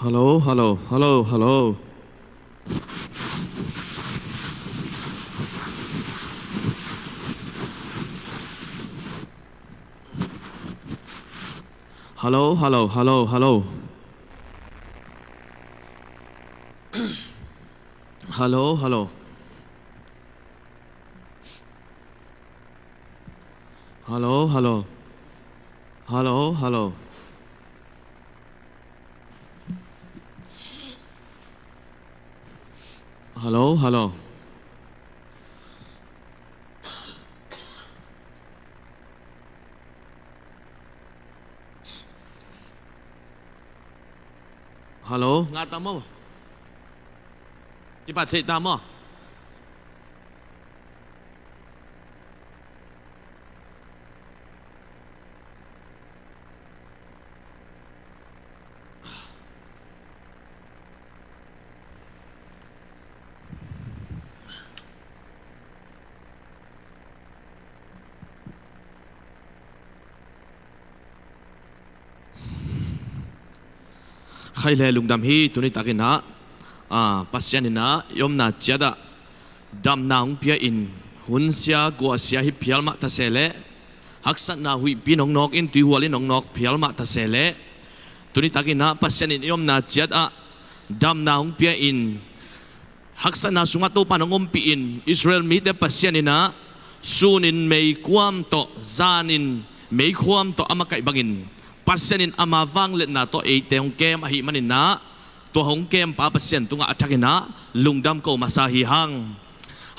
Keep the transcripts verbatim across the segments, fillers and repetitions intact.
Hallo, hallo, hallo, hallo. Hallo, hallo, hallo, hallo. Hallo, hallo. Hallo, hallo. Hallo, hallo. Hallo, hallo. Hallo, ngah ta maw? Kipat theih ta maw? Khaile lungdam hi. Tuni takin ah, ah, Pasian in ah i omna ciat ah damna hong pia in, hun sia guah sia hi phial mah ta se leh, haksatna huihpi in hong nawk in, tuihual in hong nawk phial mah ta se leh, tuni takin ah Pasian in i omna ciat ah damna hong pia in, haksatna sungah Topa in hong ompih in, Israel mite Pasian in ah sun in meikuam tawh, zan in meikuam tawh a makaih bangin Pasian in ama vangliatna tawh eite hong kem ahih manin ah, tua hong kempa Pasian tungah a thakin ah lungdam ko masa hi hang.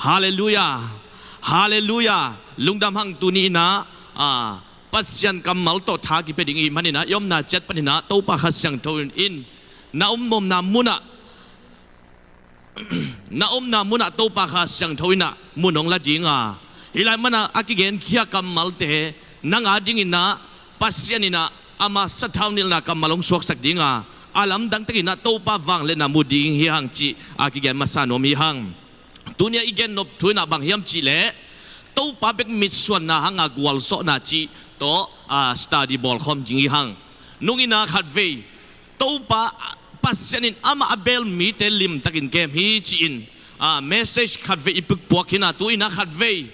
Halleluiah. Halleluiah. Lungdam hang. Tuni in ah, ah, Pasian kammal tawh tha kipia ding i hih manin ah, i omna ciat panin ah Topa Kha Siangtho in, na om, omna munah, na omna munah Topa Kha Siangtho in ah mun hong la ding a, hih lai manah a kigenkhia kammalte nang a dingin ah Pasian in ah ama sathau nilhna kammal hong suaksak ding a, a lamdang takin ah Topa vangliatna mu ding hi hang cih a kigen masa nuam hi hang. Tuni a i gennop thu in ah bang hiam cih leh, Topa bek mitsuanna hanga gualzawhna cih tawh, ah, study bawlkhawm ding hi hang. Nung in ah khatvei Topa, Pasian in amah a beel mite limtakin kem hi ci-in, ah, message khatvei i pukpuak hi in ah, tu in ah khatvei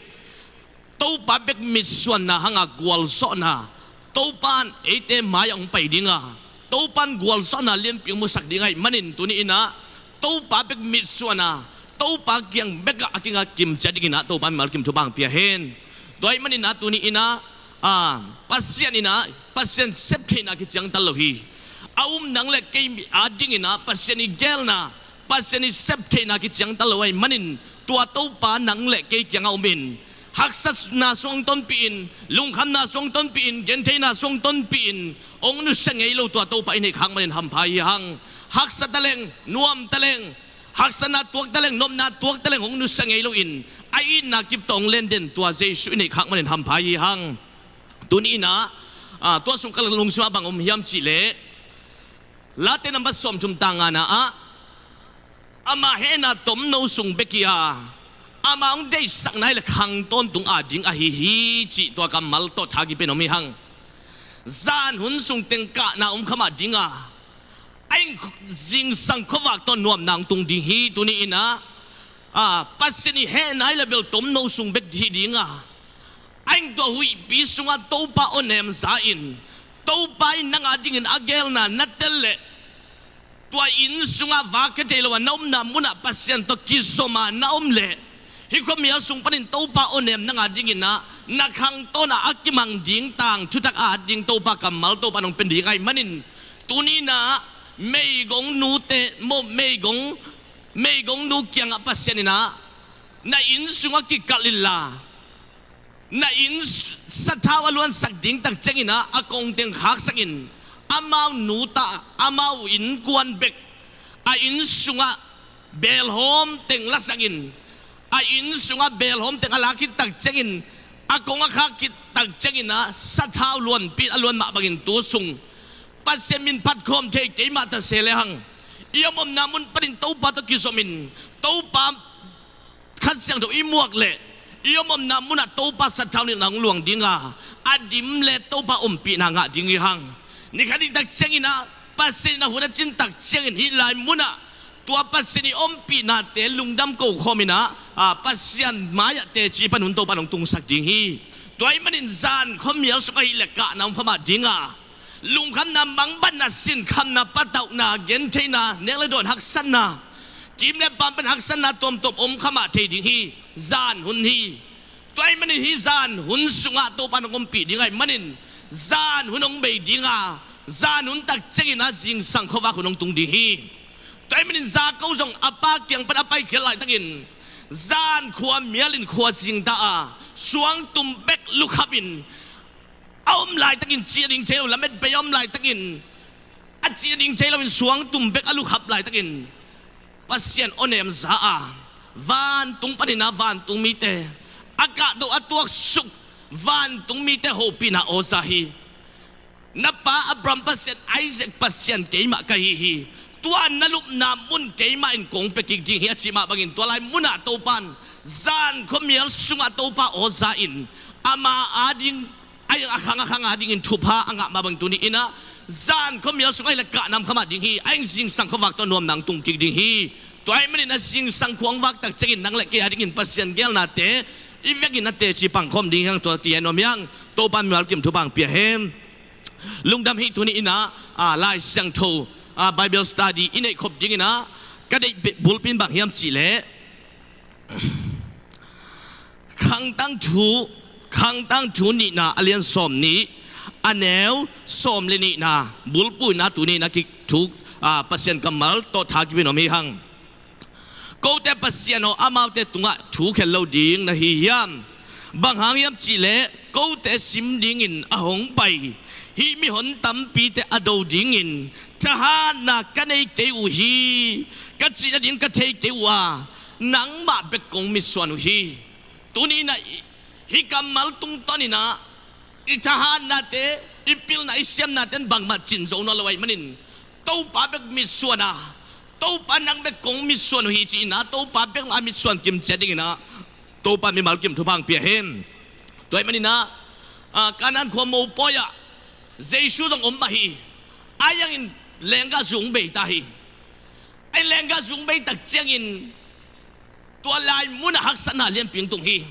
Topa bek mitsuanna hanga gualzawhna, Topa in eite mai-ah hong pai ding a, Topa in gualzawhna lianpi hong musak ding ahih manin, tuni in ah Topa bek mitsuan a, Topa kiang bekah a kinga kimcia dingin ah Topa in mimal kim thupha hong pia hen. Tua ahih manin ah tuni in ah, ah, Pasian in ah, Pasian septheihna kiciangtal lo hi. A um nang le kei a dingin ah Pasian i geelna, Pasian i septheihna kiciangtal lo ahih manin, tua Topa nang le kei kiangah om in, haksatna sung hong tonpih in, lungkhamna sung hong tonpih in, gentheihna sung hong tonpih in, hong nusia ngei lo tua Topa i neih khak manin hampha hi hang. Haksa taleng, nuam taleng, haksatna tuak taleng, nopna tuak taleng hong nusia ngei loin, a itna kip tawh hong len den tua Jesu i neih khak manin hampha hi hang. Tuni in ah, ah, tua sung ka lungsim ah bang om hiam cih leh, Late number sawmthum tang ngana ah, ama hehna tomno sung bek hi a, ama hong deihsakna hi leh khang tawntung a ding ahi hi cih tua kammal tawh tha kipia in om hi hang. Zan hun sung teng kahna om kha mah ding a, a inn zingsang khuavak tawh nuamna hong tung ding hi. Tuni in ah, ah, Pasian i hehna hi leh bel tomno sung bek hi ding a, a inn tua huihpi sungah Topa awnem za in, Topa in nang a dingin a geelna na tel leh, tua inn sungah vak khia thei lo a na omna munah Pasian tawh kizom a na om leh, hih khuamial sung panin Topa awnem nang a dingin ah na khang tawn a a kimang ding tang thutak a at ding Topa kammal Topa in hong pia ding ahih manin, tuni in ah meigong nute, mo, meigong, meigong nu kiangah Pasian in ah na inn sungah kikalh inla, na inn sathau a luansak ding tak ciangin ah a kongteng khaksakin, amau nu tah, amau innkuan bek a inn sungah belhawm teng lasakin, a inn sungah belhawm teng a la khit tak ciangin, a kong a khak khit tak ciangin ah sathau luanpi in a luan mah bangin tu sung Pasian min phat khawm thei kei mah ta se lehang, i om omna mun panin Topa tawh kizomin, Topa Kha Siangtho i muak leh, i om omna munah Topa sathau nilhna hong luang ding a, a dim leh Topa ompihna ngah ding hi hang. Ni khat ni tak ciangin ah Pasian in a hun a cin tak ciangin hih lai munah tua Pasian i ompihnate lungdam ko khawm in ah, a, Pasian mai-ah teci pan hun Topa in hong tungsak ding hi. Tua ahih manin zan khuamial sung ahih leh kahna om kha mah ding a, lungkhamna, mangbatna, sinkhamna, patauhna, gentheihna, nek le dawn haksatna, kim le paam pan haksatna tuamtuam om kha mah thei ding hi. Zan hun hi. Tua ahih manin hih zan hun sungah Topa in hong ompih ding ahih manin zan hun hong bei ding a, zan hun tak ciangin ah zingsang khuavak hun hong tung ding hi. Tua ahih manin Jakob zong a pa kiang pan a paikhiat laitakin zan khuamial in khua zingta a, suangtum bek lukhap in a om laitakin, ci a ding thei lo, lametbei a om laitakin, a ci a ding thei loin suangtum bek a lukhap laitakin Pasian awnem za a, vantung panin ah vantung mite a kahto a tuaksuk, vantung mite hopihna aw za hi. Na pa Abraham Pasian, Isaac Pasian keimah ka hi hi. Tua na lupna mun keimah in kong pia kik ding hi, a cih mah bangin tua lai munah Topa in zan khuamial sungah Topa aw za in ama ading, a khang a khang adingin thupha a ngah mah bangin tuni in ah zan khuamial sung ahih leh kahna om kha mah ding hi. A inn zingsang khuavak tawh nuamna hong tung kik ding hi. Tua ahih manin a zingsang khua hong vak tak ciangin nang le kei adingin Pasian geelnate i vekin a teci pang khawm ding hi hang. Tua ti a nuam hi hang. Topa in mimal kim thupha hong pia hen. Lungdam hi. Tuni in ah, a, Lai Siangtho, a, Bible study i neih khop ding in ah ka deih bulpi in bang hiam cih leh Khangtang Thu, Khangtang Thu nihna a lian sawmnih, a neu sawm le nihna bulphuhna tuni in ah kithuk, a, Pasian kammal tawh tha kipia nuam hi hang. Kote Pasian aw, amaute tungah thu khen lo ding na hi hiam? Bang hang hiam cih leh kote sim dingin a hong pai hih mihon tampite a do dingin thahatna ka nei kei uh hi. Ka cih nading ka thei kei uh a, nangmah bek kong mitsuan uh hi. Tuni in ah hih kammal tungtawn in ah i thahatnate, i pilna, i siamnate in bangmah cin zo nawn lo ahih manin Topa bek mitsuan a, Topa nang bek kong mitsuan uh hi ci in ah Topa bek a mitsuan kim ciat ding in ah Topa in mimal kim thupha hong pia hen. Tua ahih manin ah, a, Kanaan khua mopawi ah Jesu zong om mah hi. A hiangin lenggahzu hong bei ta hi. A hiangin lenggahzu hong bei tak ciangin tua lai munah haksatna lianpi hong tung hi.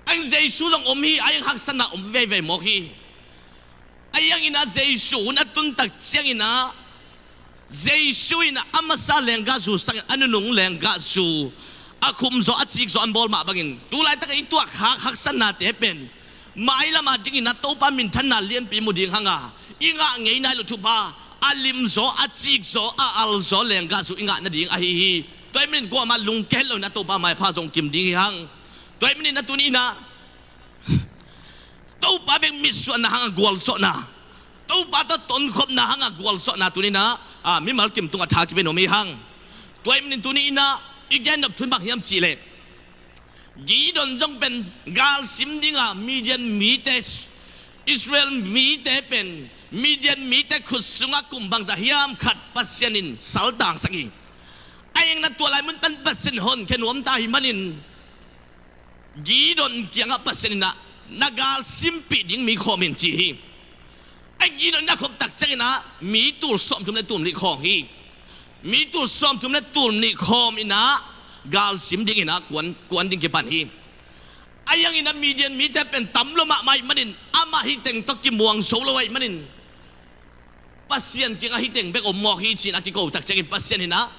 A hiangin Jesu zong om hi. A hiangin haksatna om veivei mawk hi. A hiangin ah Jesu hun a tun tak ciangin ah Jesu in ah a masa lenggahzu sangin a nunung lenggahzu a khumzaw a cikzaw an bawl mah bangin tu laitak a i tuahkhak haksatnate pen mailam a dingin ah Topa minthanna lianpi mu ding hang a, i ngah ngei nai lo thupha, a limzaw, a cikzaw, a alzaw lenggahzu i ngah nading ahi hi. Tua ahih manin kuamah lungkia het loin ah Topa maipha zong kim ding hi hang. Tua ahih manin ah tuni in ah Topa bek mitsuanna hang a gualzawhna, Topa tawh tonkhopna hang a gualzawhna tuni in ah, a, mimal kim tungah tha kipia nuam hi hang. Tua ahih manin tuni in ah i gen nop thu in bang hiam cih leh Gideon zong pen galsim ding a, Midian mite, Israel mite pen Midian mite khut sungah kum bangzah hiam khat Pasian in saltangsak hi. A hiangin ah tua lai mun pan Pasian in honkhia nuam ta ahih manin Gideon kiangah Pasian in ah na galsimpih ding mi khawm in ci hi. A hiangin Gideon in a khop tak ciangin ah mi tul sawmthum le tul nih khawng hi. Mi tul sawmthum le tul nih khawm in ah galsim dingin ah kuan, kuan ding kipan hi. A hiangin ah Midian mite pen tam lua mahmah ahih manin amah hih teng tawh kimuang zo lo ahih manin Pasian kiangah hih teng bek om mawk hi ci-in a kiko tak ciangin Pasian in ah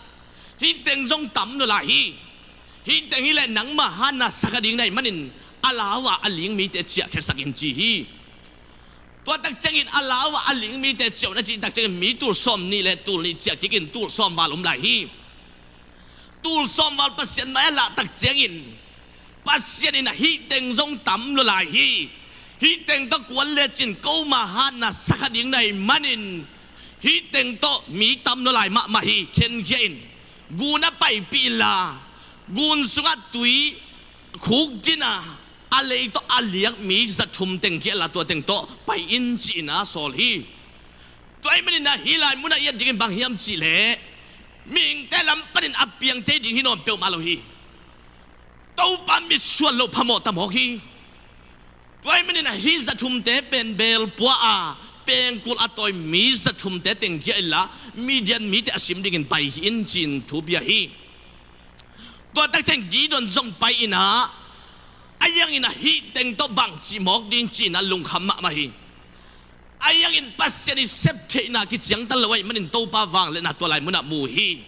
hih teng zong tam lua lai hi. Hih teng hi leh nangmah hatna sa kha ding na hih manin a lau ah a ling mite ciahkhiasak in ci hi. Tua tak ciangin a lau ah a ling mite ciah un a cih tak ciangin mi tul sawmnih le tul nih ciah kik in tul sawm val om lai hi. Tul sawm val Pasian mai a lah tak ciangin Pasian in ah hih teng zong tam lua lai hi. Hih teng tawh kuan lecin koma hatna sa kha ding na hih manin hih teng tawh mi tam lua lai mahmah hi. Khenkhia in gun ah paipih inla gun sungah tui khukdin a, a lei tawh a liak mi zathum teng khia inla tua teng tawh pai in ci-in a sawl hi. Tua ahih manin ah hih lai munah i et dingin bang hiam cih leh mihingte lam panin a piang thei ding hi nawn peuhmah lo hi. Topa mitsuan loh phamawh ta mawk hi. Tua ahih manin ah hih zathumte pen belpua a, pengkul a tawi mi zathumte tengkhia inla, Midian mite a sim dingin pai hi in ci-in thu pia hi. Tua tak ciang Gideon zong pai inah, a iangin a hih teng tawh bang cih mawk ding ci-inah lungkham mahmah hi. A iangin Pasian i septheihna kiciangtan lo ahih manin Topa vangliatna tua lai munah mu hi.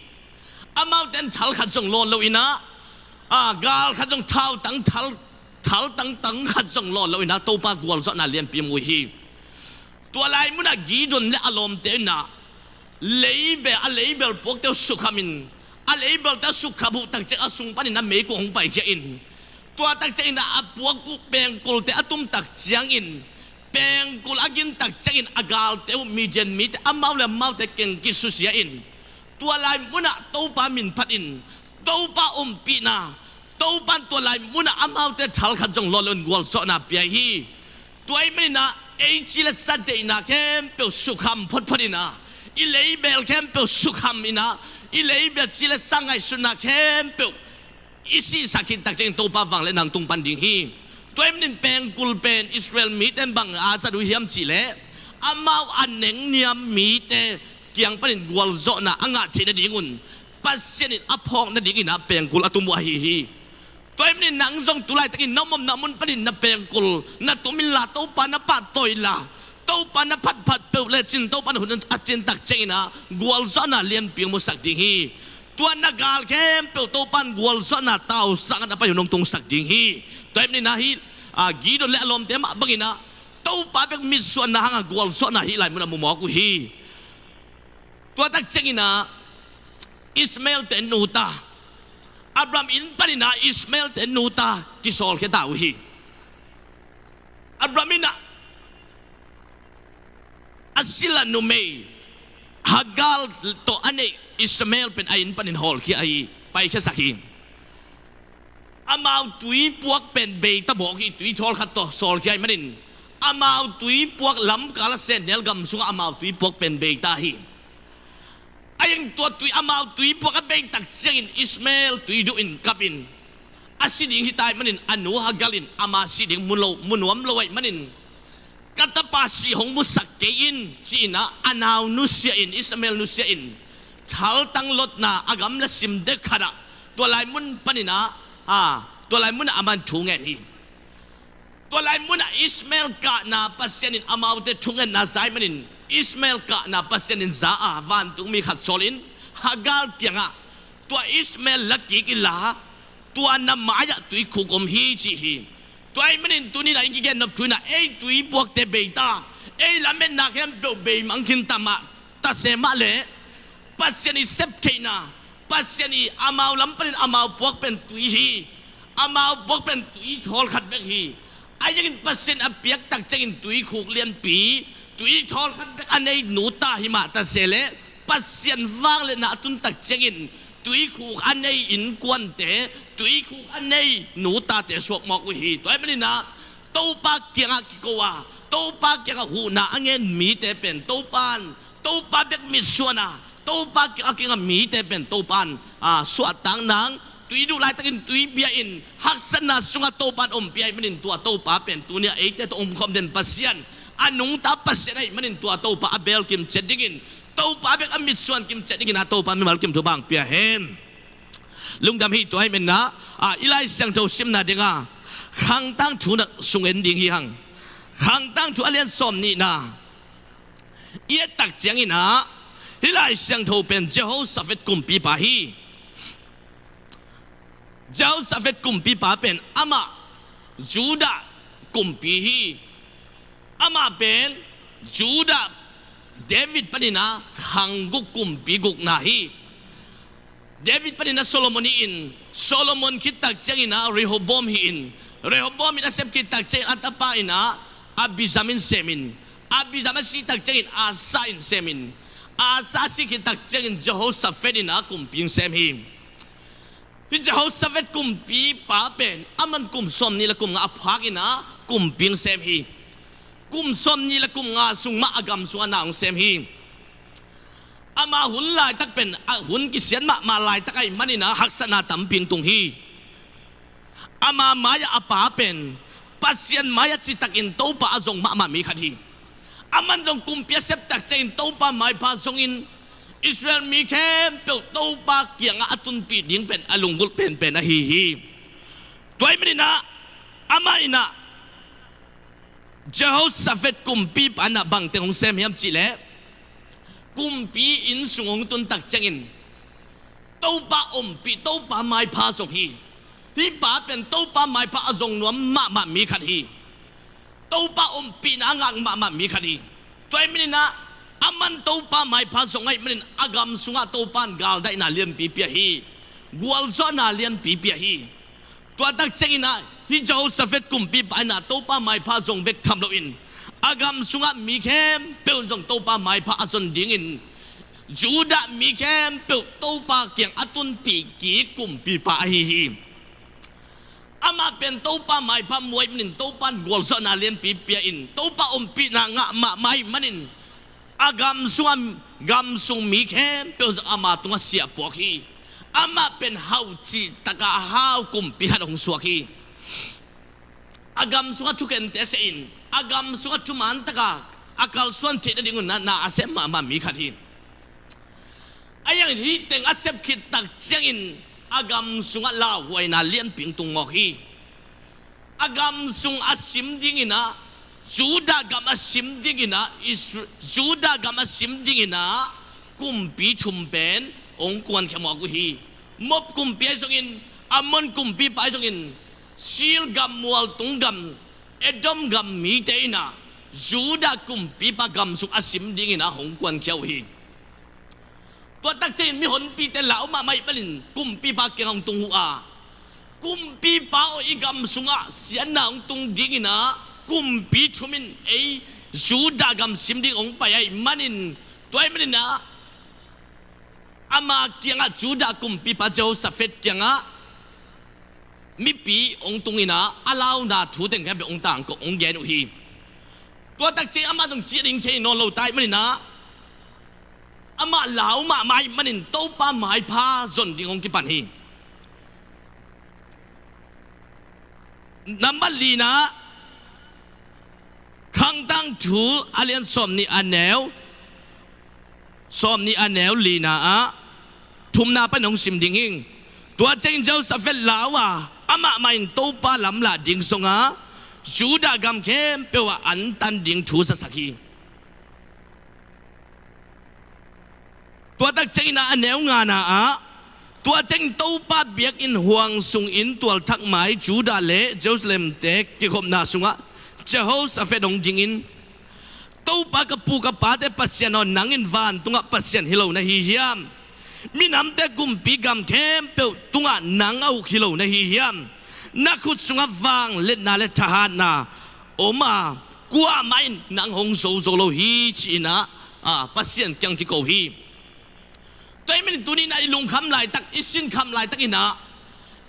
Amaute in thal khat zong lawn lo inah, a, gal khat zong, thautang thal, thal tangtang khat zong lawn lo inah Topa gualzawhna lianpi mu hi. Tua lai munah Gideon le a lawmte inah leibel, a leibel puakte uh sukhamin, a leibelte uh sukhap uh tak ciang a sung panin a meikuang hong paikhia in, tua tak ciangin a puak uh pengkulte a tum tak ciangin, pengkul a gin tak ciangin a galte uh Midian mite amau le amaute keng kisusia in, tua lai munah Topa min phatin, Topa ompihna, Topa in tua lai munah amaute thal khat zong lawn lo in gualzawhna pia hi. Tua ahih maninah ei ci le sa deihna khempeuh sukham photphot inah, i leibel khempeuh sukham inah, i leibel ci le sa ngaihsutna khempeuh i sihsak khit tak ciangin Topa vangliatna tung pan ding hi. Tua ahih manin pengkul pen Israel mite in bang a zat uh hiam cihleh, amau a nengniam mite kiang panin gualzawhna a ngah theih nadingun Pasian in a phawk nadingin ah pengkul a tum uh ahi hi. Tua ahih manin nang zong tu laitakin na omna mun panin na pengkul na tum inla, Topa na pahtawi inla, Topa na phatphat peuh lecin Topa na hun a cin tak ciangin ah gualzawhna lianpi hong musak ding hi. Tua na gal khempeuh Topa in gualzawhna tausangan a pai hun hong tungsak ding hi. Tua ahih manin ah hih, a, Gideon le a lawmte mah bangin ah Topa bek mitsuanna hangah gualzawhna hih lai munah mu mawk uh hi. Tua tak ciangin ah Ishmael-te in nu ta, Abraham inn panin ah Ishmael-te in nu ta kisawlkhia ta uh hi. Abraham in ah a sila numei Hagar tawh a neih Ishmael pen a inn panin hawlkhia ahi, paikhiasak hi. Amau tuipuak pen beita mawk hi, tui thawl khat tawh sawlkhia ahih manin amau tuipuak lamkal a Senhel gam sungah amau tuipuak pen beita hi. A iang tua tui, amau tuipuak a bei tak ciangin Ishmael tuiduh in kap in a si ding hi ta ahih manin a nu Hagar in ama si ding mu lo, mu nuam lo ahih manin ka tapa sih hong musak kei in ci-in ah a nau nusia in, Ishmael nusia in thaltang lotna a gamla sim dek khatah tua lai mun panin ah, a, tua lai munah aman thu ngen hi. Tua lai munah Ishmael kahna Pasian in amaute thungetna za ahih manin Ishmael kahna Pasian in za a vantungmi khat sawl in Hagar kiangah tua Ishmael la kik inla, tua na mai-ah tuikhuk om hi ci hi. Tua ahih manin tuni-in ah i kigen nop thu in ah ei tuipuakte beita, ei lametna khempeuh beimang khin ta mah, ta se mah leh Pasian i septheihna, Pasian i amau lam panin amau puak pen tui hi. Amau puak pen tui thawl khat bek hi. A iangin Pasian a piak tak ciangin tuikhuk lianpi, tui thawl khat bek a nei nu ta hi mah ta se leh Pasian vangliatna a tun tak ciangin tuikhuk a nei innkuante, tuikhuk a nei nu tate suak mawk uh hi. Tua ahih manin ah Topa kiangah kiko a, Topa kiangah huhna a ngen mite pen Topa in, Topa bek mitsuan a, Topa kiangah mite pen Topa in, a, suahtak nang, tui duh laitakin tui bia in, haksatna sungah Topa in ompih ahih manin tua Topa pen tuni-ah eite tawh omkhawm den Pasian, a nungta Pasian ahih manin tua Topa a belkim ciat dingin, Topa bek a mitsuan kim ciat dingin ah Topa mimal kim thupha hong pia hen. Lungdam hi. Tua ahih manin ah, a, i Lai Siangtho simna dingah Khang Tangthu na sung en ding hi hang. Khang Tangthu a lian sawm nihna i et tak ciangin ah hih Lai Siangtho pen Jehoshaphat kumpipa hi. Jehoshaphat kumpipa pen amah Judah kumpi hi. Amah pen Judah, David panin ah khang guk, kumpi gukna hi. David panin ah Solomon hi-in, Solomon khit tak ciangin ah Rehoboam hi-in, Rehoboam in a sep khit tak ciangin a tapa in ah Abijam in sem in, Abijam a si tak ciangin Asa in sem in, Asa a si khit tak ciangin Jehoshaphat in ah kumpi hong sem hi. Hih Jehoshaphat kumpipa pen aman kum sawmnih le kum nga a phak in ah kumpi hong sem hi. Kum sawmnih le kum nga sung mah a gam sungah na hong sem hi. Ama hun laitak pen a hun kisiat mahmah laitak ahih manin ah haksatna tampi hong tung hi. Ama mai-ah a pa pen Pasian mai-ah citakin Topa a zong mahmah mi khat hi. Aman zong kumpi a sep tak ciangin Topa maipha zongin Israel mi khempeuh Topa kiangah a tunpih ding pen a lunggulh penpen ahi hi. Tua ahih maninah amah inah Jehoshaphat kumpipa inah bangteng hong sem hiam cihleh, kumpi inn sung hong tun tak ciangin Topa ompih, Topa maipha zong hi. Hih pa pen Topa maipha a zong nuam mahmah mi khat hi. Topa ompihna a ngak mahmah mi khat hi. Tua ahih maninah aman Topa maipha zong ahih manin a gam sungah Topa in galdaihna lianpi pia hi. Gualzawhna lianpi pia hi. Tua tak cianginah hih Jehoshaphat kumpipa inah Topa maipha zong bek tham loin a gam sungah mi khempeuh in zong Topa maipha a zon dingin Judah mi khempeuh Topa kiang a tunpih kik kumpipa ahi hi. Amah pen Topa maipha muai manin Topa in gualzawhna lianpi pia in Topa ompihna ngah mahmah ahih manin a gam sungah, gam sung mi khempeuh zong ama tungah siahpuak hi. Amah pen hauh cih takah a hau kumpi khat hong suak hi. A gam sungah thukhente a seh in a gam sungah thuman takah a kalsuan theih nadingun na, na a sem mahmah mi khat hi. Ahi hangin hih teng a sep khit tak ciangin a gam sungah lauhuaina lianpi hong tung mawk hi. A gam sung a sim dinginah, Judah gam a sim dinginah, Isra-, Judah gam a sim dinginah kumpi thum pen hong kuankhia mawk uh hi. Moab kumpi ahi zongin, Ammon kumpipa ahi zongin, Seir gam, mualtung gam, Edom gam mite inah Judah kumpipa gam sung a sim dinginah hong kuankhia uh hi. Tua tak ciangin mihonpite lau mahmah ahih manin kumpipa kiang hong tung uh a, kumpipa aw, i gam sungah siatna hong tung dinginah kumpi thum in ei Judah gam sim ding hong pai ahih manin, tua ahih maninah ama kiangah Judah kumpipa Jehoshaphat kiangah mipi hong tunginah a launa thu teng khempeuh hong tangko hong gen uh hi. Tua tak ciang amah zong cih ding thei nawn lo ta ahih maninah amah lau mahmah ahih manin Topa maipha zon ding hong kipan hi. Nambat lina, Khangtang Thu a lian sawm nih a neu, sawm nih a neu lina ah thumna pan hong sim ding hing. Tua ciangin Jehoshaphat lau a, amah mah in Topa lamlah ding song a, Judah gam khempeuh ah antan ding thu zasak hi. Tua tak ciangin ah a neu ngana ah, tua ciangin Topa biakinn huang sungin tualthak mai Judah le Jerusalem te kikhopna sungah Jehoshaphat hong dingin, Topa ka pu ka pate Pasian aw, nang in vantungah Pasian hi lo na hi hiam? Minamte kumpi gam khempeuh tungah nang a uk hi lo na hi hiam? Na khut sungah vangliatna le thahatna om a, kuamah in nang hong zo zo lo hi, ci-in ah, a, Pasian kiang kiko hi. Tua ahih manin tuni-in ah i lungkham laitak, i sinkham laitakin ah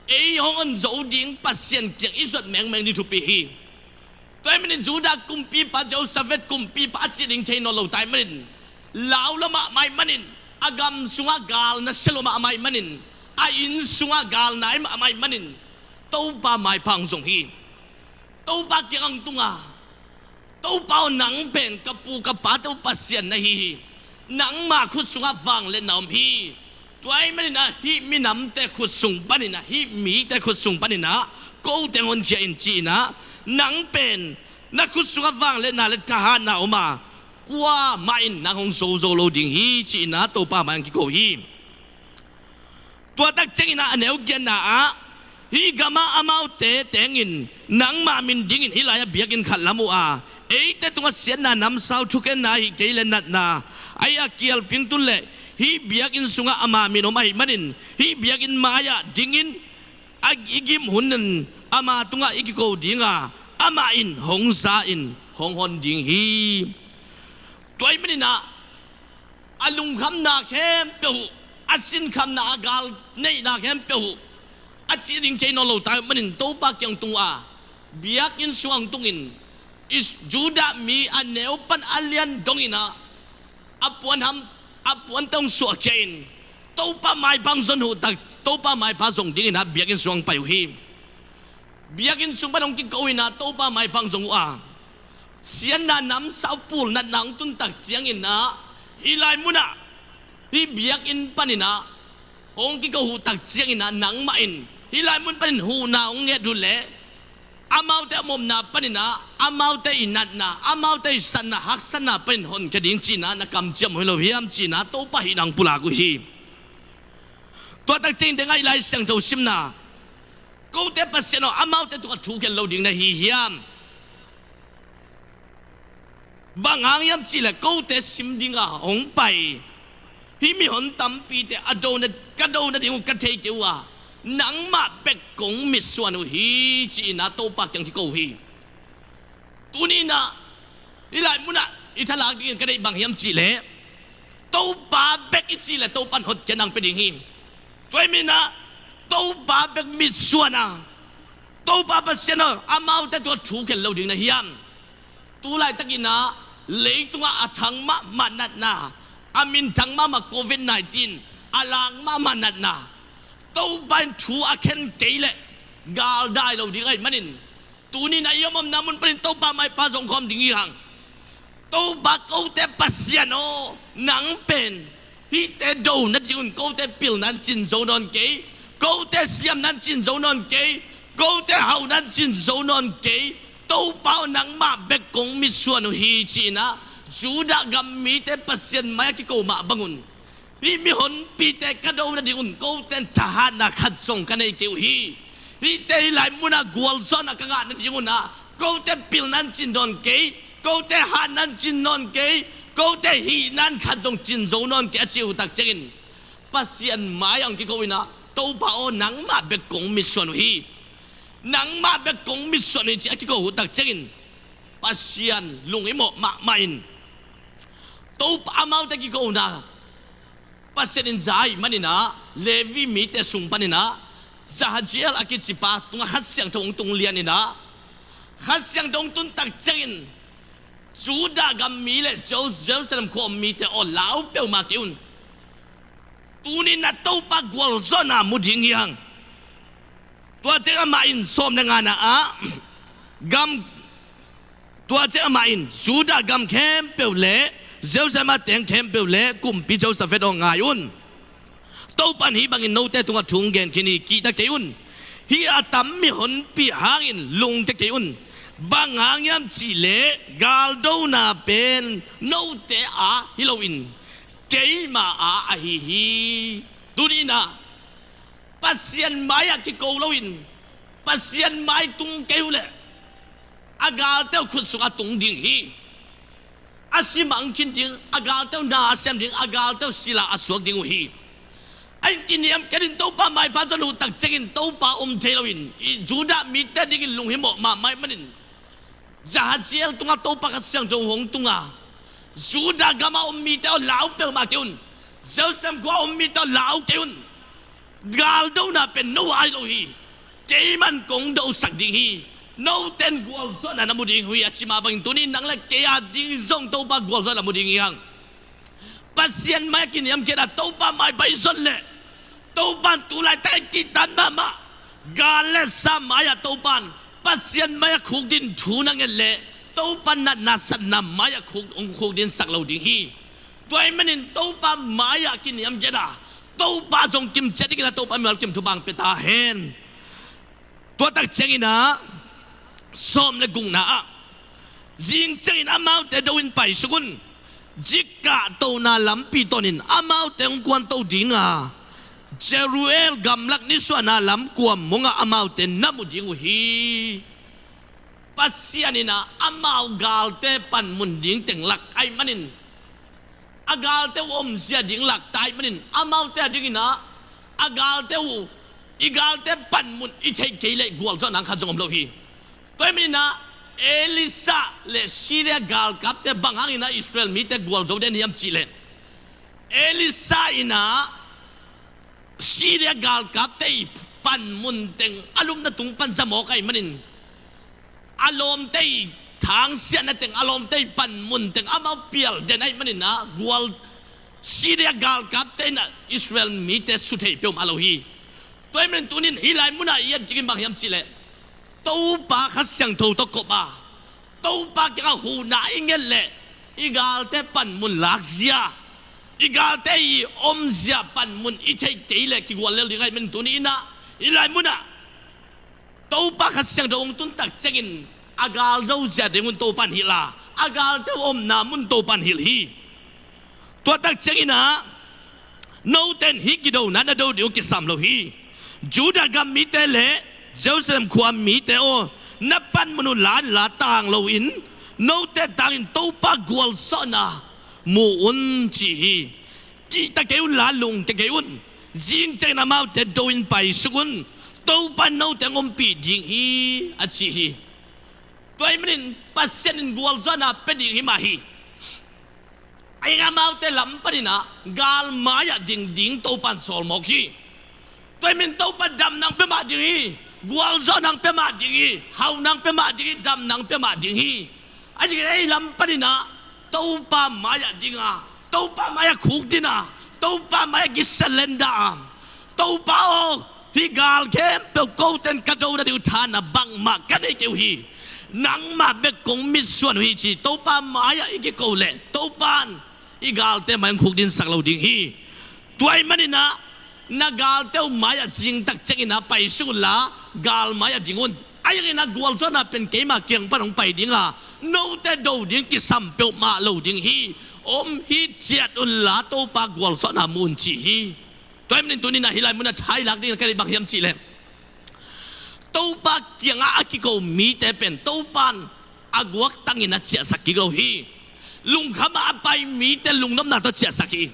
ei hong hon zo ding Pasian kiang i zuat mengmeng ding thupi hi. Tua ahih manin Judah kumpipa, Jehoshaphat kumpipa a cih ding thei nawn lo ta ahih manin, lau lua mahmah ahih manin, a gam sungah gal nasia lua mahmah ahih manin, a inn sungah gal nai mahmah ahih manin, Topa maipha hong zong hi. Topa kiang hong tung a, Topa aw, nang pen ka pu ka pate uh Pasian na hi hi. Nangma khut sungah vangliatna om hi. Tua ahih manin ah hih minamte khut sung panin ah, hih mite khut sung panin ah ko teng honkhia in, ci-in ah, nang pen na khut sungah vangliatna le thahatna om a, kuamah in nang hong zo zo lo ding hi, ci-in ah Topa mai-ah hong kiko hi. Tua tak ciangin ah a neu giatna ah, hih gamah amaute tengin nangma min dingin hih lai-ah biakinn khat lam uh a, eite tungah siatna, namsau, thukhenna, ahih kei leh natna, ahi a kialpingtun leh hih biakinn sungah ama min om ahih manin, hih biakinn mai-ah dingin, a, i gim hun in ama tungah i kiko ding a, amah in hong za in hong hon ding hi. Tua ahih manin ah a lungkhamna khempeuh uh, a sinkhamna, a gal neihna khempeuh uh, a cih ding thei nawn lo ta ahih manin Topa kiang tung uh a, biakinn sungah hong tungin, Is-, Judah mi a neu pan a lian dongin ah, a puan ham, a puante hong suahkhia in, Topa maipha hong zon uh tak, Topa maipha zong dingin ah biakinn sungah hong pai uh hi. Biakinn sung pan hong kiko in ah Topa maipha hong zong uh a, siatna namsau pul natna hong tun tak ciangin ah, hih lai munah, hih biakinn panin ah hong kiko huh tak ciangin ah, nangmah in hih lai mun panin huhna hong nget uh leh, amaute a omna panin ah, amaute i natna, amaute i satna, haksatna panin honkhia ding ci-in ah na kamciam uh hi lo hiam ci-in ah Topa hihna hong pulak uh hi. Tua tak ciangin tengah i Lai Siangtho simna, kote Pasian aw, amaute tungah thu khen lo ding na hi hiam? Bang hang hiam cihleh kote sim dinga hong pai hih mihon tampite a do na, ka do nading uh ka thei kei uh a, nangmah bek kong mitsuan uh hi ci-in ah Topa kiang kiko uh hi. Tuni-in ah hih lai munah i thalak dingin ka deih bang hiam cihleh, Topa bek i cih leh Topa in hotkhiatna hong pia ding hi. Tua ahih manin ah Topa bek mitsuan a, Topa Pasian aw, amaute tungah thu khen lo ding na hiam? Tu laitakin ah leitungah a thang mahmah natna, a minthang mahmah covid nineteen, a lak mahmah natna, Topa in thu a khen kei leh gal dai lo ding ahih manin, tuni-in ah i om omna mun panin Topa maipha zong khawm ding hi hang. Topa, kote Pasian aw, nang pen hihte do nadingun kote pilna in cin zo nawn kei, kote siamna in cin zo nawn kei, kote hauhna in cin zo nawn kei. Topa aw, nangmah bek kong mitsuan uh hi ci-in ah Judah gam mite Pasian mai-ah kiko mah bangun, hih mihonpite ka do nadingun kote in thahatna khat zong ka nei kei uh hi. Hihte hih lai munah gualzawhna ka ngah nadingun ah kote pilna in cin nawn kei, kote hatna in cin nawn kei, kote hihna in khat zong cin zo nawn kei a cih uh tak ciangin, Pasian mai-ah hong kiko in ah, Topa aw, nangmah bek kong mitsuan uh hi, nangmah bek kong mitsuan uh hi ci a kiko uh tak ciangin, Pasian lunghimawh mahmah in, Topa amaute kikona Pasian in za ahih manin ah, Levi mite sung panin ah Jahaziel a kicipa tungah Kha Siangtho hong tung lian in ah, Kha Siangtho hong tun tak ciangin, Judah gam mi le Jeru-, Jerusalem khua om mite aw, lau peuhmah kei un. Tuni-in ah Topa gualzawhna mu ding hi hang. Tua ciang amah in sawm le ngana ah, gam, tua ciang amah in, Judah gam khempeuh le Jerusalem a teng khempeuh le kumpi Jehoshaphat aw, ngai un. Topa in hih bangin note tungah thu hong gen khin hi, kihta kei un. Hih a tam mihonpi hangin lungkia kei un. Bang hang hiam cihleh galdona pen note a hi loin keima a ahi hi. Tuni-in ah Pasian mai-ah kiko loin, Pasian mai tung kei uh leh a galte uh khut sungah tung ding hi. A si mang khin ding, a galte uh na a sem ding, a galte uh sila a suak ding uh hi. A in kiniamkhiat in Topa maipha zon uh tak ciangin Topa om thei loin, i Judah mite dingin lunghimawh mahmah ahih manin, Jahaziel tungah Topa Kha Siangtho hong tung a, Judah gamah om mite aw, lau peuhmah kei un. Jerusalem khua om mite aw, lau kei un. Galdona pen no a hi lo hi. Keiman kong dosak ding hi. Note in gualzawhna na mu ding uh hi, a ci mah bangin tuni-in nang le kei a ding zong Topa gualzawhna mu ding hi hang. Pasian mai-ah kiniamkhiat a, Topa maipha i zon leh, Topa in tu laitak a i kihtan mahmah gal le sa mai-ah Topa in, Pasian mai-ah khukdin thu na nget leh, Topa natna satna mai-ah khuk, hong khukdinsak lo ding hi. Tua ahih manin Topa mai-ah kiniamkhiat a, Topa zong kim ciat dingin a, Topa in mimal kim thupha hong pia ta hen. Tua tak ciangin ah, sawm le gukna ah, zing ciangin amaute do-in paisuk un. Zikah tona lampi tawnin amaute hong kuanto ding a, Jeruel gamlak nisuahna lam kuamong ah amaute na mu ding uh hi. Pasian in ah amau galte panmun ding teng lak ahih manin, a galte uh omzia ding lak ta ahih manin, amaute a dingin ah a galte uh, i galte panmun i theih kei leh gualzawhna khat zong om lo hi. Tua ahih manin ah Elisha le Syria galkapte bang hangin ah Israel mite gualzo den hiam cih leh, Elisha in ah Syria galkapte i panmun teng a lupna tung pan zamawk ahih manin, a lawmte i thangsiahna teng, a lawmte i panmun teng amau pial den ahih manin ah, gual, Syria galkapte in ah Israel mite suthei peuhmah lo hi. Tua ahih manin tuni-in hih lai munah i et dingin bang hiam cih leh, Topa Kha Siangtho tawh kop a, Topa kiangah huhna i nget leh i galte panmun lakzia, i galte i omzia panmun i theih kei leh kigual lel ding ahih manin tuni in ah hih lai munah Topa Kha Siangtho hong tun tak ciangin a gal dozia ding un Topa in hilh a, a galte omna mun Topa in hilh hi. Tua tak ciangin ah note in hih kidona na do ding uh kisam lo hi. Judah gam mite le Jerusalem khua mite aw, na panmun uh la in la tang loin note tangin Topa gualzawhna mu un ci hi. Kihta kei un la, lungkia kei un. Zing ciangin amaute do in paisuk un. Topa in note hong ompih ding hi a ci hi. Tua ahih manin Pasian in gualzawhna pia ding hi mah hi. Ahi hang amaute lam panin ah gal mai-ah ding ding Topa in sawl mawk hi. Tua ahih manin Topa damna hong pia mah ding hi. Gualzawhna hong pia mah ding hi. Hauhna hong pia mah ding hi. Damna hong pia mah ding hi. Ahi hang ei lam panin ah Topa mai-ah ding a, Topa mai-ah khukdin a, Topa mai-ah kisalenda a, Topa aw, hih gal khempeuh kote in ka do nading uh thahatna bangmah ka nei kei uh hi. Nangmah bek kong mitsuan uh hi ci Topa mai-ah i kiko leh Topa in i galte mai hong khukdinsak lo ding hi. Tua ahih manin ah na galte uh mai-ah zing tak ciangin ah paisuk un la, gal mai-ah ding un. Ahi hangin ah gualzawhna pen keima kiang pan hong pai ding a, note do ding kisam peuhmah lo ding hi. Om hi ciat un la Topa gualzawhna mu un ci hi. Tua ahih manin tuni in ah hih lai munah thailak dingin ka deih bang hiam cih leh Topa kiangah a kiko mite pen Topa in a guaktangin a ciahsak kik lo hi. Lungkham ah a pai mite lungnopna tawh ciahsak hi.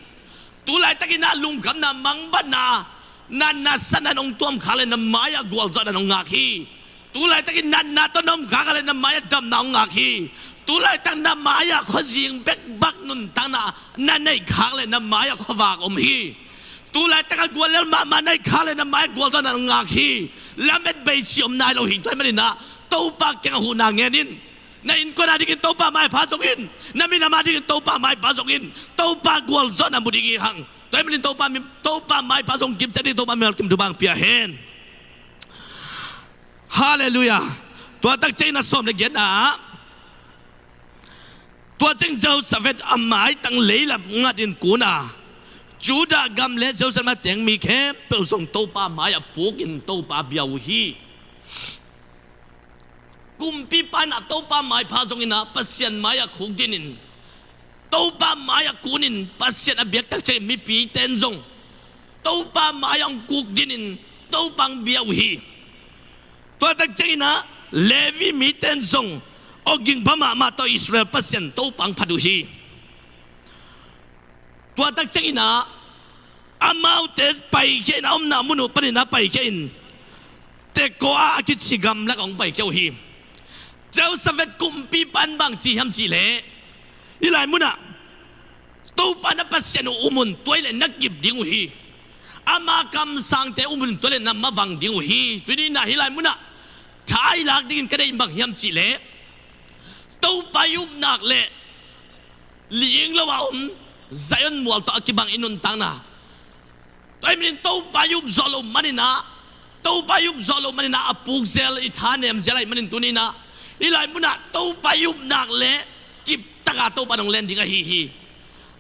Tu laitakin ah lungkhamna, mangbatna, natna, satna in hong tuamkhak leh na mai-ah gualzawhna in hong ngak hi. Tu laitakin natna tawh na omkhak a leh na mai-ah damna hong ngak hi. Tu laitak na mai-ah khuazing bekbak nuntakna na neihkhak leh na mai-ah khuavak om hi. Tu laitak a guallel mahmah na hihkhak leh na mai-ah gualzawhna in hong ngak hi. Lamet bei cih om nai lo hi. Tua ahih manin ah Topa kiangah huhna ngen in. Na innkuan adingin Topa maipha zong in. Na minam adingin Topa maipha zong in. Topa gualzawhna mu ding hi hang. Tua ahih manin Topa mi, Topa maipha zong kipciat ding Topa mimal kim thupha hong pia hen. Halleluiah. Tua tak ciangin a sawm le giatna ah, tua ciang Jehoshaphat a maitang leilap ngatin kun a, Judah gam le Jerusalem a teng mi khempeuh zong Topa mai-ah pukin Topa bia uh hi. Kumpipa in ah Topa maipha zongin ah Pasian mai-ah khukdinin, Topa mai-ah kunin Pasian a biak tak ciangin mipite in zong Topa mai-ah hong kukdinin Topa hong bia uh hi. Tua tak ciangin ah Levi mite in zong awging pha mahmah tawh Israel Pasian Topa hong phat uh hi. Tua tak ciangin ah amaute paikhia in a omna mun uh panin a paikhia in Tekoa a kici gamlak ah hong paikhia uh hi. Jehoshaphat kumpipa in bang ci hiam cih leh, hih lai munah Topa na Pasian uh um un, tua hi leh na kip ding uh hi. Ama kamsangte um un, tua hi leh na mavang ding uh hi. Tuni in ah hih lai munah thailak dingin ka deih bang hiam cih leh, Topa i up nak leh ling lo a om Zion mual tawh a kibang i nuntakna. Tua ahih manin Topa i up zawh loh manin ah, Topa i up zawh loh manin ah a puk zel, i thanem zel ahih manin tuni in ah hih lai munah Topa i up nak leh kiptak a Topa in hong len ding ahi hi.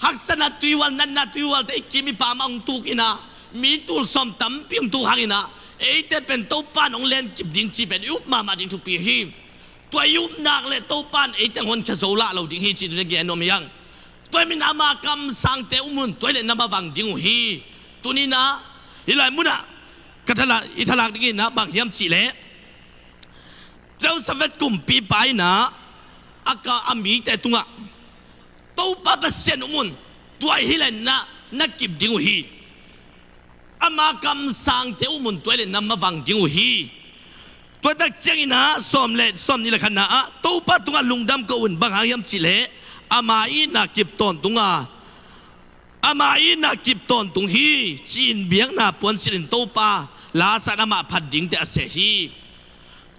Haksatna tuihual, natna tuihualte i kim i pam ah hong tuk in ah, mi tul sawm tampi hong tuk hangin ah, eite pen Topa in hong len kip ding cih pen i up mahmah ding thupi hi. Tua i up nak leh Topa in eite hong honkhia zo lah lo ding hi cih tuni gen nuam hi hang. Tua ahih manin ama kamsangte um un, tua hi leh na mavang ding uh hi. Tuni in ah hih lai munah ka thala-, i thalak dingin ah bang hiam cih leh, Jehoshaphat kumpipa in ah a ka a mite tungah Topa Pasian um un, tua hi leh na, na kip ding uh hi. Ama kamsangte um un, tua hi leh na mavang ding uh hi. Tua tak ciangin ah sawm le, sawmnih le khatna ah, Topa tungah lungdam ko un, bang hang hiam cih leh ama itna kip tawntung a, ama itna kip tawntung hi, ci-in biakna puansilhin Topa la a san amah phat dingte a seh hi.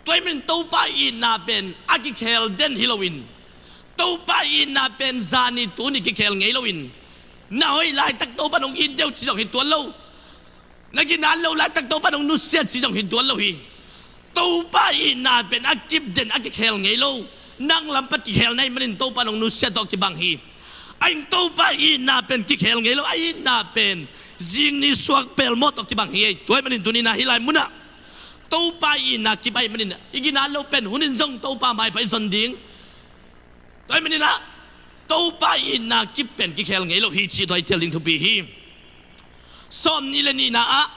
Tua ahih manin Topa itna pen a kikhel den hi loin, Topa itna pen zani tuni kikhel ngei loin, na hoih laitak Topa in hong it deuh ci zong hi tuan lo. Na ginat loh laitak Topa in hong nusia ci zong hi tuan lo hi. Topa itna pen a kip den, a kikhel ngei lo. nang lam pan kikhel na hih manin Topa in hong nusia tawh kibang hi. Ahih hang Topa itna pen kikhel ngei lo, a itna pen zing ni suak pelmawh tawh kibang hi. Tua ahih manin tuni-in ah hih lai munah Topa itna kip ahih manin i ginat loh pen hun in zong Topa maipa i zon ding. Tua ahih manin ah Topa itna kip pen kikhel ngei lo hi cih tua i tel ding thupi hi. Sawmnih le nihna ah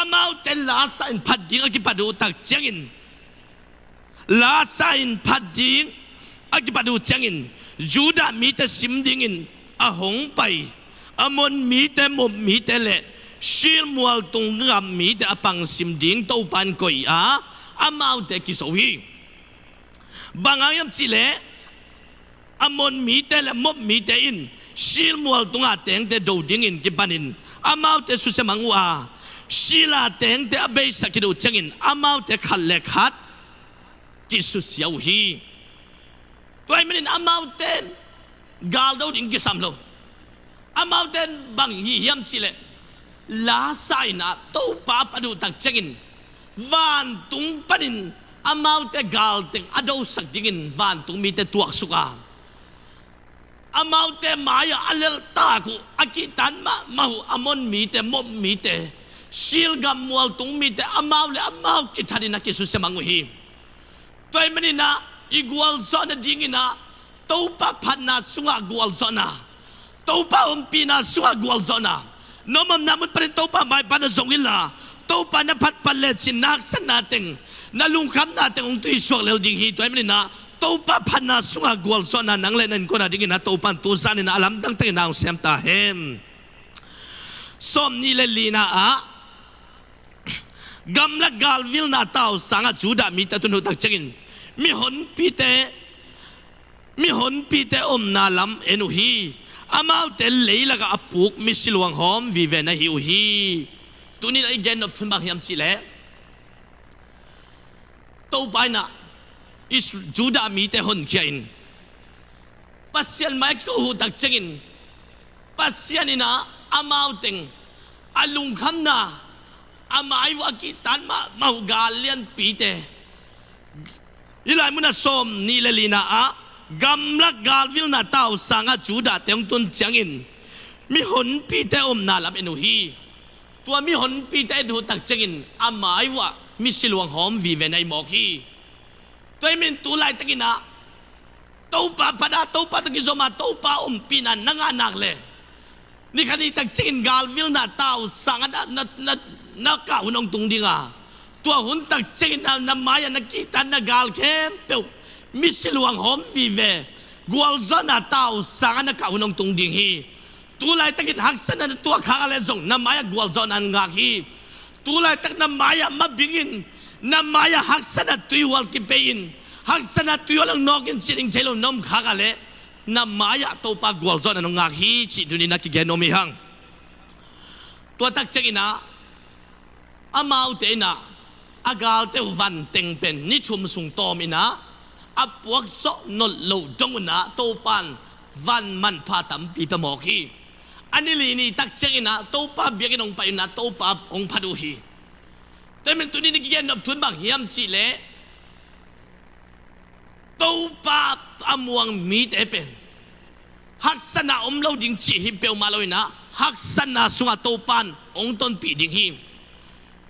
amaute lasa in phat ding a kipat uh tak ciangin, lasa in phat ding a kipat uh ciangin Judah mite sim dingin a hong pai Ammon mite, Moab mite le Seir mualtung gam mite a pang sim ding Topa in koih a, amaute kizo hi. Bang hang hiam cih leh Ammon mite le Moab mite in Seir mualtung a tengte do dingin kipanin amaute susia mang uh a, Seir a tengte a beisak khit uh ciangin amaute khat le khat kisusia uh hi. Tua ahih manin amaute galdo ding kisam lo. Amaute bang hi hiam cih leh lasa in ah Topa a pat uh tak ciangin vantung panin amaute galteng a dosak dingin vantung mite tuaksuk a, amaute mai-ah a leltak uh, a kihtan mahmah uh Ammon mite, Moab mite, Seir gam mualtung mite amau le amau kithatin a kisusia mang uh hi. Tua ahih manin ah i gualzawh nadingin ah Topa phatna sungah gualzawhna, Topa ompihna sungah gualzawhna, na om omna mun panin Topa maipa na zong inla, Topa na phatphat lecin na haksatna teng, na lungkhamna teng hong tuisuak lel ding hi. Tua ahih manin ah Topa phatna sungah gualzawhna nang le na innkuan a dingin ah Topa in tu zan in ah a lamdang takin na hong sem ta hen. Sawmnih le lina ah gamlak galvilna tau sangah Judah mite a tun uh tak ciangin mihonpite, mihonpite omna lam en uh hi. Amaute leilakah a puk misi luanghawm vive na hi uh hi. Tuni-in a i gennop thu in bang hiam cih leh Topa in ah Is-, Judah mite honkhia in Pasian mai-ah kiko uh tak ciangin Pasian in ah amau teng a lungkhamna, a mai uh a kihtan mahmah uh gal lianpite, hih lai munah sawmnih le lina ah gamlak galvilna tau sangah Judah te hong tun ciangin mihonpite omna lam en uh hi. Tua mihonpite et uh tak ciangin a mai uh ah misi luanghawm vive na hi mawk hi. Tua ahih manin tu laitakin ah Topa phat a, Topa tawh kizom a, Topa ompihna na ngah nak leh ni khat ni tak ciangin galvilna tau sangah na, na, na, na kah hun hong tung ding a, tua hun tak ciangin na, na mai-ah na kihtan na gal khempeuh misi luanghawm vive gualzawhna tau sangah na kah hun hong tung ding hi. Tu laitakin haksatna na tuah khak a leh zong na mai-ah gualzawhna na ngak hi. Tu laitak na mai-ah mabingin, na mai-ah haksatna tuihual kipei-in, haksatna tuihual hong nawkin cih ding thei lo na om khak a leh na mai-ah Topa gualzawhna na ngak hi cih tuni-in na kigen nuam hi hang. Tua tak ciangin ah amaute in ah a galte uh vanteng pen ni thum sung tawm in ah a puakzawh nolh loh dong un ah Topa in van manpha tampi pia mawk hi. A ni li ni tak ciangin ah Topa biakinn hong pai un ah Topa hong phat uh hi. Tua ahih manin tuni-in i kigen nop thu in bang hiam cih leh Topa a muang mite pen haksatna om lo ding cih hi peuhmah lo in ah haksatna sungah Topa in hong tonpih ding hi.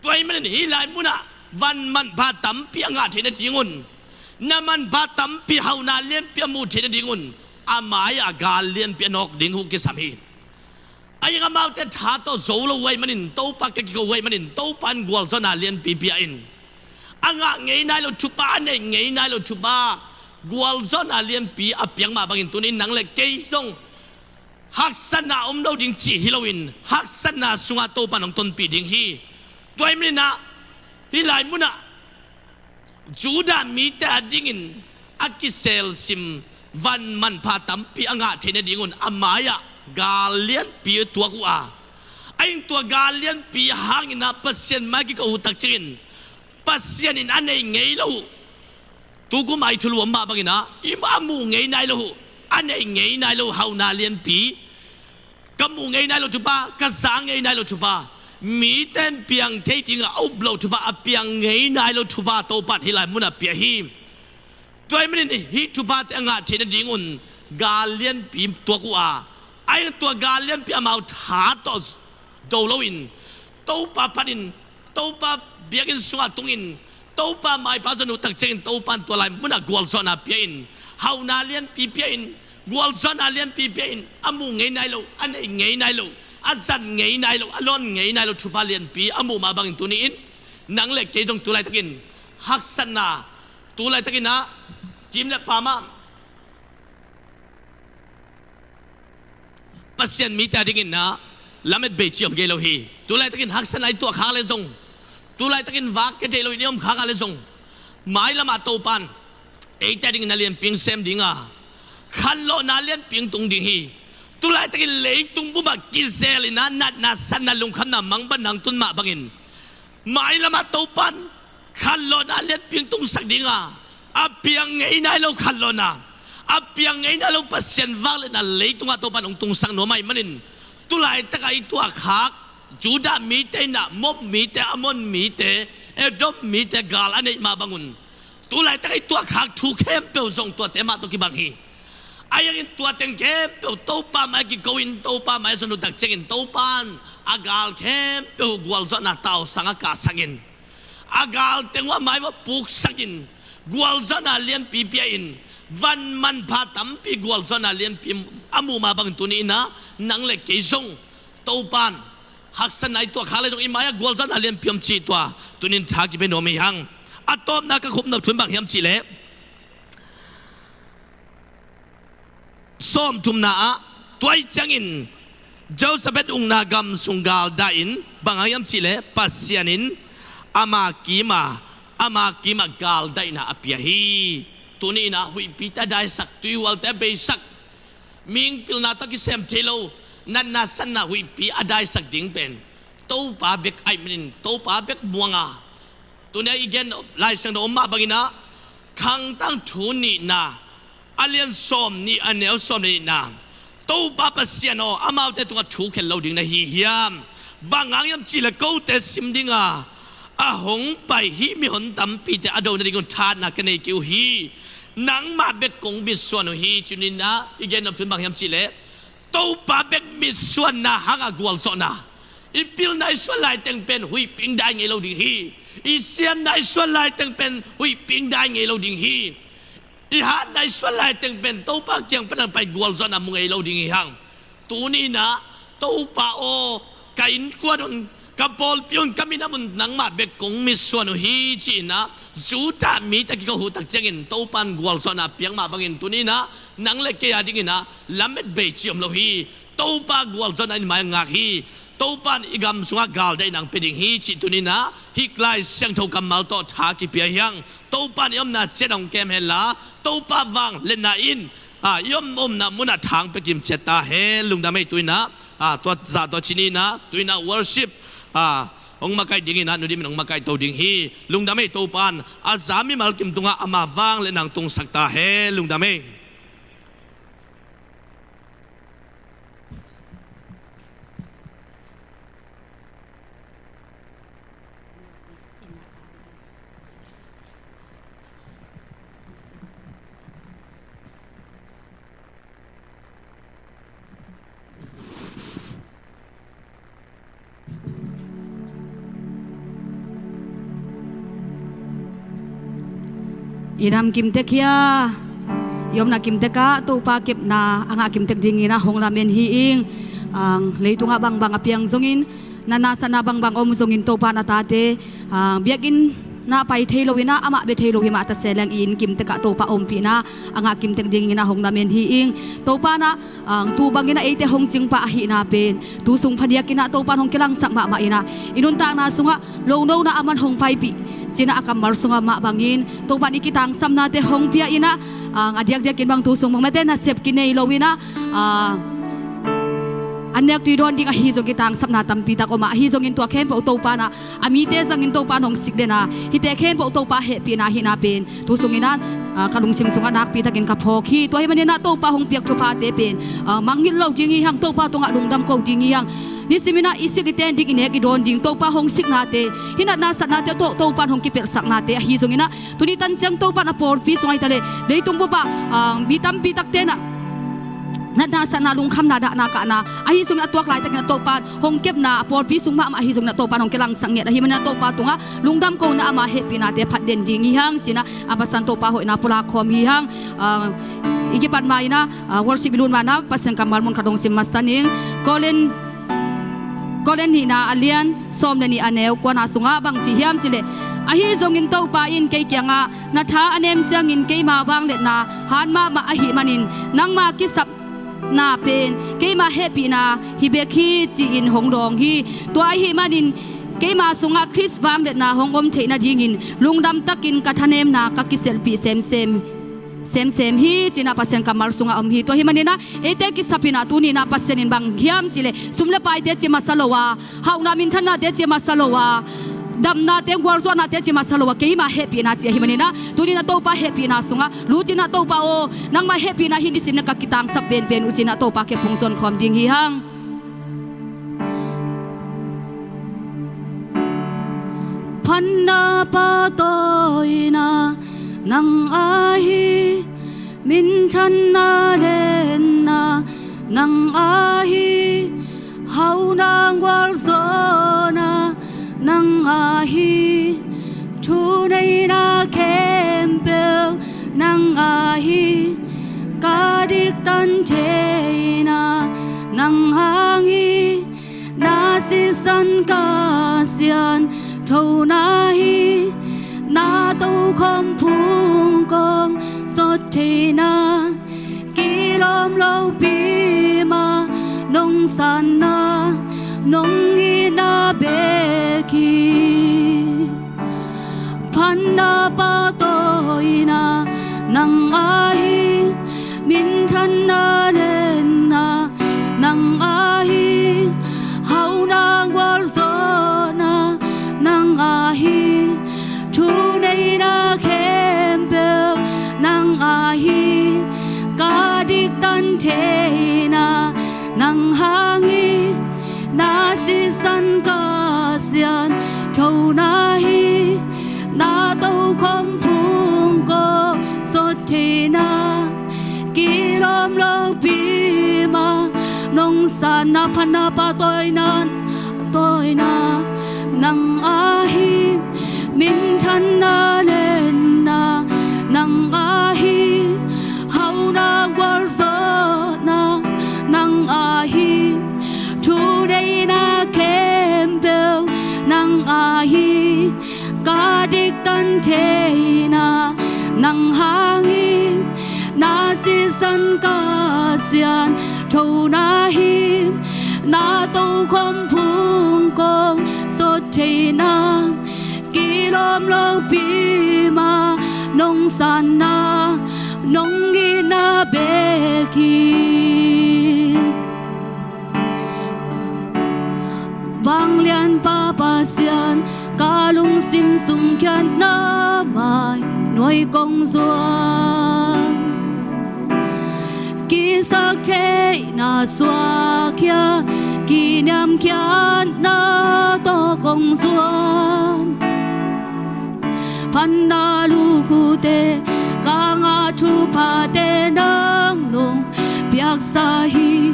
Tua ahih manin hih lai munah van manpha tampi a ngah theih nadingun, na manpha tampi, hauhna lianpi a muh theih nadingun a mai-ah gal lianpi a nawk ding uh kisam hi. Ahih hang amaute tha tawh zo lo uh ahih manin, Topa kiang kiko uh ahih manin Topa in gualzawhna lianpi pia in, a ngah ngei nai lo thupha, a neih ngei nai lo thupha, gualzawhna lianpi a piak mah bangin tuni-in nang le kei zong haksatna om lo ding cih hi loin haksatna sungah Topa in hong tonpih ding hi. Tua ahih manin ah hih lai munah Judah mite a dingin a kiselsim van manpha tampi a ngah theih nadingun a mai-ah gal lianpi a tuak uh a, ahih hang tua gal lianpi hangin ah Pasian mai-ah kiko uh tak ciangin Pasian in a neih ngei lo uh, tu kum a i thulu om mah bangin ah i, a muh ngei nai lo uh, a neih ngei nai lo uh hauhna lianpi, ka muh ngei nai lo thupha, ka za ngei nai lo thupha, mite in piang thei dingah a up lo thupha, a piang ngei nai lo thupha Topa in hih lai munah pia hi. Tua ahih manin hih thuphate a ngah theih nadingun gal lianpi tuak uh a, ahi zongin tua gal lianpi amau tha tawh do loin Topa panin, Topa biakinn sungah tungin, Topa maipha zon uh tak ciangin Topa in tua lai munah gualzawhna pia-in, hauhna lianpi pia-in, gualzawhna lianpi pia-in, a muh ngei nai lo, a neih ngei nai lo, a zat ngei nai lo, a lawn ngei nai lo thupha lianpi a muh mah bangin tuni-in nang le kei zong tu laitakin haksatna, tu laitakin ah kim le pam ah Pasian mite a dingin ah lamet bei ci om kei lo hi. Tu laitakin haksatna i tuah khak le zong, tu laitakin vak kia thei loin i om khak a le zong, mailamah Topa in eite a dingin a lianpi sem ding a, khanlawhna lianpi tung ding hi. Tu laitakin leitung bupah kizel in ah natna, satna, lungkhamna, mangbatna hong tun mah bangin mailamah Topa in khanlawhna lianpi tungsak ding a, a piang ngei nai lo khanlawhna, a piang ngei nai lo Pasian vangliatna leitungah Topa in hong tungsak nuam ahih manin, tu laitak a i tuahkhak Judah mite in ah Moab mite, Ammon mite, Edom mite gal a neih mah bangun, tu laitak a i tuahkhak thu khempeuh zong tuate mah tawh kibang hi. Ahi zongin tua teng khempeuh Topa mai-ah kiko-in, Topa mai-ah zon uh tak ciangin Topa in a gal khempeuh gualzawhna tausang a kahsakin, a gal teng uh a mai-ah puksakin, gualzawhna lianpi pia-in, van manpha tampi gualzawhna lianpi a muh mah bangin tuni-in ah nang le kei zong Topa in haksatna i tuah khak le zong i mai-ah gualzawhna lianpi om cih tua tuni-in tha kipia nuam hi hang. A tawpna ka khupna thu in bang hiam cih leh, sawmthumna ah, tua ahih ciangin Jehoshaphat ukna gam sung gal daih in, bang hang hiam cih leh Pasian in ama kim a, ama kim ah gal daihna a pia hi. Tuni-in ah huihpite a daisak, tuihualte a beisak, mihing pilna tawh kisem thei lo, natna satna huihpi a daisak ding pen Topa bek ahih manin Topa bek muang a, tuni-a i gen Lai Siangtho om mah bangin ah, Khangtang Thu nihna, a lian sawm nih, a neu sawm le nihna, Topa Pasian aw, amaute tungah thu khen lo ding na hi hiam? Bang hang hiam cih leh kote sim ding a, a hong pai hih mihon tampite a do nadingun thahatna ka nei kei uh hi. Nangmah bek kong mitsuan uh hi. Tuni-in ah i gen nop thu in bang hiam cih leh, Topa bek mitsuanna hangah gualzawhna. I pilna i suan laiteng pen huihpi dai ngei lo ding hi. I siamna i suan laiteng pen huihpi dai ngei lo ding hi. I hatna i suan laiteng pen Topa kiang pan a pai gualzawhna mu ngei lo ding hi hang. Tuni-in ah, Topa aw, ka innkuan un, ka pawlpi un, ka minam un nangmah bek kong mitsuan uh hi, ci-in ah Judah mite kiko uh tak ciangin Topa in gualzawhna piak mah bangin tuni-in ah nang le kei a dingin ah lamet bei ci om lo hi. Topa gualzawhna in mai-ah ngak hi. Topa in i gam sungah gal daihna hong pia ding hi, cih tuni-in ah hih Lai Siangtho kammal tawh tha kipia hi hang. Topa in i omna ciat hong kem hen la, Topa vangliatna in, a, i om omna munah tha hong pia kim ciat ta hen. Lungdam ei. Tu-in ah, a, tua zah tawh ci ni-in ah, tu-in ah worship, a, hong makaih dingin ah Nu Dim in hong makaihto ding hi. Lungdam ei. Topa in a za mimal kim tungah ama vangliatna hong tungsak ta hen. Lungdam ei. I nam kimtek hia? I omna kimtek ah Topa kepna a ngah kimtek dingin ah hong lamen hi ing. Ang, leitungah bangbang a piang zongin, natna satna bangbang om zongin Topa in a tate, ang, biakinn ah pai thei lo-in ah, amah bia thei lo hi mah ta se leng, i inn kimtek ah Topa ompihna a ngah kimtek dingin ah hong lamen hi ing. Topa in ah, ang, tu bangin ah eite hong cingpah ahihna pen tu sung phadiakin ah Topa in hong kilangsak mahmah in ah, i nuntakna sungah lonona a man hong paipih ci-in ah a kammal sungah mah bangin Topa in i kitangsamnate hong pia in ah, ang, a diakdiakin bang tu sung bang mate nasep kinei lo-in ah, ang, an nek tui dawn ding ahi zong kitangsapna tampi tak om a, ahi zongin tua khempeuh Topa in a mite zangin Topa in hong sik den a, hihte khempeuh Topa hehpihna ahihna pen tu sungin a, ah, ka lungsim sungah nakpi takin ka phawk hi. Tua ahih manin a Topa hong piak thuphate pen, ah, mangngilh lo ding hi hang, Topa tungah lungdam ko ding hi hang. Nisimin a i sik i ten ding, i nek i dawn ding, Topa hong siknate, hih natna satnate tawh Topa in hong kipelhsaknate ahi zongin a, tuni tan ciang Topa in a pawlpi sungah hi ta leh leitung bup ah, ah, mi tampi takte in a natna satna, lungkhamna, dahna kahna, ahi zongin a tuak laitakin a Topa in hong kepna, a pawlpi sung mahmah ahi zongin a Topa in hong kilangsak ngiat ahih manin a Topa tungah lungdam ko-in a ama hehpihnate phat den ding hi hang ci-in a, a Pasian Topa hoihna pulak khawm hi hang. Ah, i kipat ma-in a, ah, worship i lut ma-in a Pasian kammal mun khat hong sim masa ning. Korin, Korin nihna a lian sawm le nih a neu kuana sungah bang ci hiam cih leh, ahi zongin Topa in kei kiangah na tha a nem ciangin keima vangliatna hat mahmah ahih manin nangma kisapna pen keima hehpihna hi bek hi ci-in hong dawng hi. Tua ahih manin keima sungah Khrist vangliatna hong om theih nadingin lungdam takin ka thanemna ka kiselhpih semsem, semsem hi ci-in a Pasian kammal sungah om hi. Tua ahih manin a eite kisap in a tuni-in a Pasian in bang hiam cih leh sum le paite ci masa lo a, hauhna minthannate ci masa lo a, damnate, gualzawhnate ci masa lo a, keima hehpihna ci ahih manin a tuni-in a Topa hehpihna sungah lut in a, Topa aw, nangma hehpihna hih nisimin a ka kitangsap penpen uh ci-in a Topa kiang phungzuan khawm ding hi hang. Phatna pahtawina nang ahi, minthanna lenna nang ahi, hauhna gualzawhna nang ahi, thuneihna khempeuh nang ahi, ka diktan theihna nang hang hi. Na sisan ka sianthona hi, na tokhom phungkawng sawt theihna, kilawm lopi mah nong sanna, nong itna bek hi. Phatna pahtawina nang ahi, minthanna lenna nang ahi, hauhna gualzawhna nang ahi, thuneihna khempeuh nang ahi, ka diktan theihna nang hang hi. Na sisan ka sianthona hi, na tokhom phungkawng sawt theihna, kilawm lopi mah nong sanna. Phatna pahtawina, tawina nang ahi, minthanna lenna nang ahi, hauhna gualzawhna nang ahi, thuneihna khempeuh nang ahi, ka diktan theihna nang hang hi. Na sisan ka sianthona hi, na tokhom phungkawng sawt theihna, kilawm lopi mah nong sanna, nong itna bek hi. Vanglianpa Pasian, ka lungsim sungkhiatna mai nuai kong zuan, kisaktheihna suahkhia, kiniamkhiatna tawh kong zuan. Phatna lukute ka ngah thuphate nang nong piaksa hi.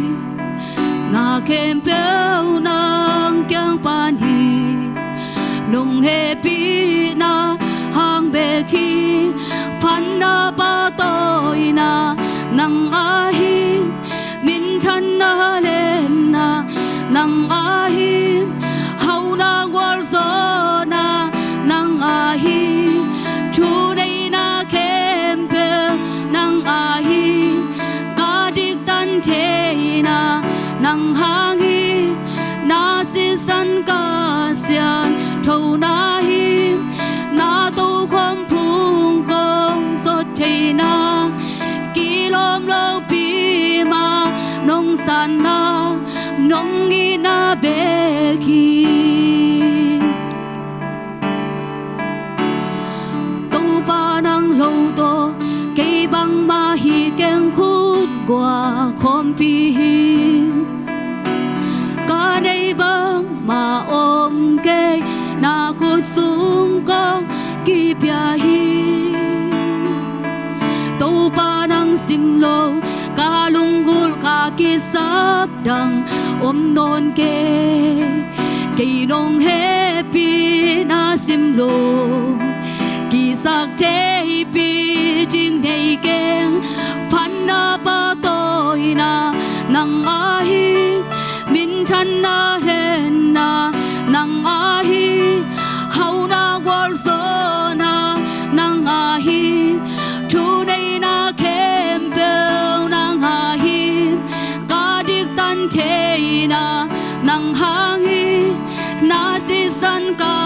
Na khempeuh nang kiang pan hi. Nong hehpihna hang bek hi. Phatna pahtawina nang ahi, minthanna lenna nang ahi, hauhna gualzawhna nang ahi, thuneihna khempeuh nang ahi, ka diktan theihna nang hang hi. Na sisan ka sianthona hi, na tokhom phungkawng sawt theihna, kilawm lopi mah nong sanna, nong itna bek hi. Topa nang lo tawh kei bangmah hi keng, khut guah khawmpi hi. Ka neih bangmah om kei, na khut sung kong kipia hi. Topa nang sim lo, ka lunggulh ka kisap dang om nawn kei. Kei nong hehpihna sim lo, kisaktheipi ding nei keng. Phatna pahtawina nang ahi, minthanna lenna nang ahi, hauna gualzawhna nang ahi, thuneihna khempeuh nang ahi. Ka diktan theihna nang hang hi, na sisan ka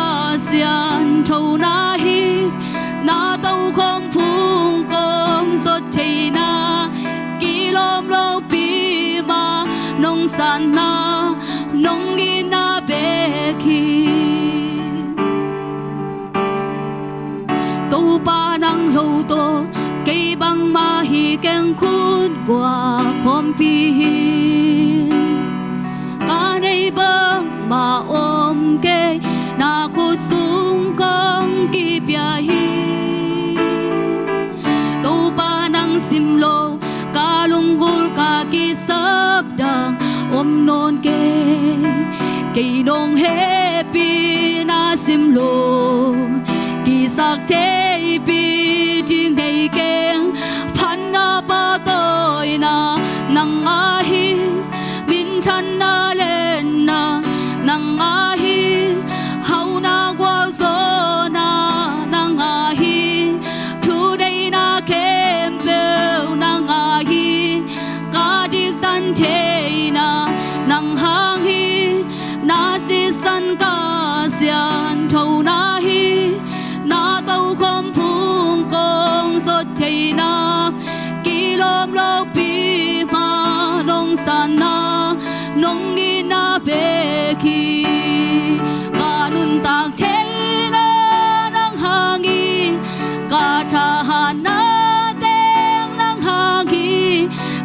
sianthona hi. Na tokhom phung kong zot theihna, kilawm lopi mah nong sanna, nong itna bek hi. Topa nang lo tawh kei bangmah hi keng, khut guah khawmpi hi. Ka neih bangmah om kei, na khut sung kong kipia hi. Topa nang sim lo, ka lunggulh ka kisap dang om nawn kei. Kei nong hehpihna sim lo, kisaktheipi ding nei keng. Phatna pahtawina nang ahi, minthanna lenna nang ahi, hauna gualzawhna nang ahi, thuneihna khempeuh nang ahi. Ka diktan theihna nang hang hi, na sisan ka sianthona hi. Na tokhom phung kong zot theihna, kilawm lopi mah nong sanna, nong itna bek hi. Ka nuntak theihna nang hang hi, ka thahatna teng nang hang hi.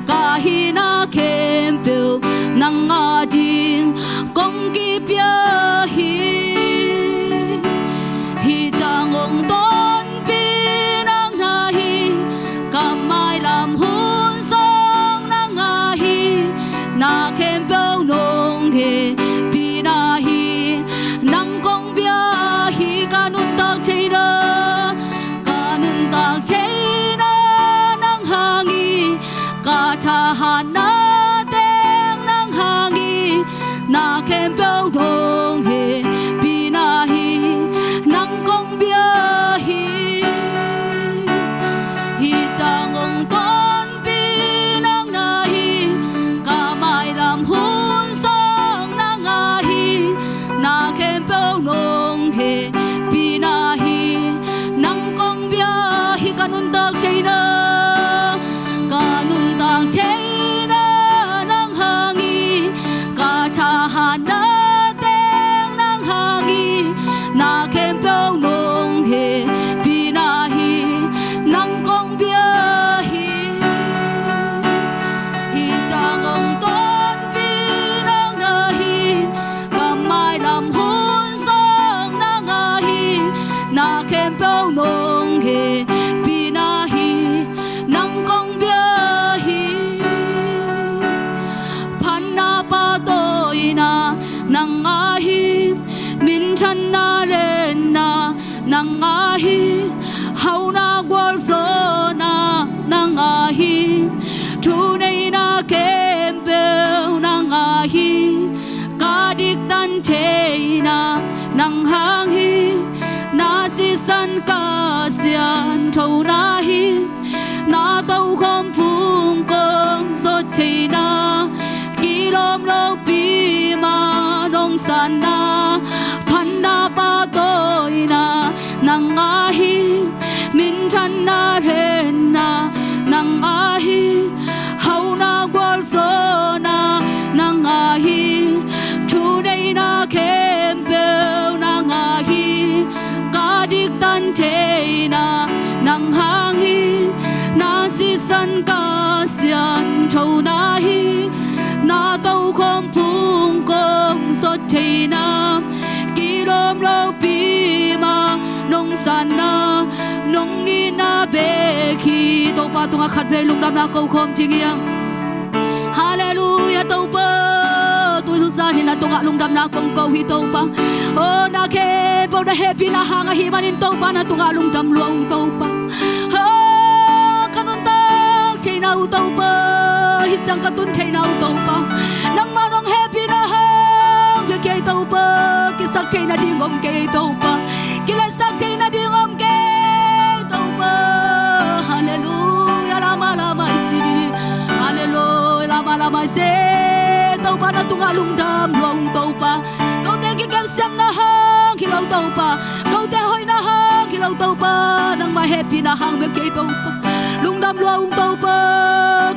Ka hihna khempeuh nang ading kong kipia hi. Hih ciang hong tonpi nang na hi, ka mailam hun zawng nang ahi. Na khempeuh nong hehpihna hi, nang kong bia hi. Ka nuntak theihna, ka nuntak theihna nang hang hi, ka thahatna teng nang hang hi. Na khempeuh nong hehpihna hi, nang kong bia hi. Hih ciang hong tonpi nang na hi, ka mailam hun zawng nang ahi. Na khempeuh nong hehpihna hi, nang kong bia hi. Ka nuntak theihna, ka nuntak theihna nang hang hi, ka thahatna teng nang hang hi. Na khempeuh nong hehpihna hi, nang kong bia hi. Hih ciang hong tonpi nang na hi, ka mailam hun zawng nang ahi. Na khempeuh nong hehpihna hi, nang kong bia hi. Phatna pahtawina nang ahi, minthanna lenna nang ahi, hauna gualzawhna nang ahi, thuneihna khempeuh nang ahi. Ka diktan theihna nang hang hi, na sisan ka sianthona hi. Na tokhom phung kong zot theihna, kilawm lopi mah nong sanna, phatna pahtawina nang ahi, minthanna lenna nang ahi, hauna gualzawhna nang ahi. Na nang hang hi, na sisan ka sianthona hi, na tokhom phung kong sot theihna, kilawm lopi mah nong sanna, nong itna bek hi. Topa tungah khatvei lungdamna ko khawm ding hi hang. Halleluia Topa. Tuzan in na tungah lungdamna kong ko hi Topa. O na khempeuh na hehpihna hang ahih manin Topa na tungah lungdam lua ung Topa. Ha, ka nuntak theihna uh Topa, hih ciang ka tun theihna uh Topa, nangmah nong hehpihna hang bek hi ei Topa. Kisak theihna ding om kei ei Topa. Kiletsak theihna ding om kei ei Topa. Halleluia. Lama lama i si di. Halleluia. Lama lama i si. Topa na tungah lungdam lua ung Topa. Kote kikemsiamna hang hi lo Topa, kote hoihna hang hi lo Topa, nangmah hehpihna hang bek hi ei Topa. Lungdam lua ung Topa.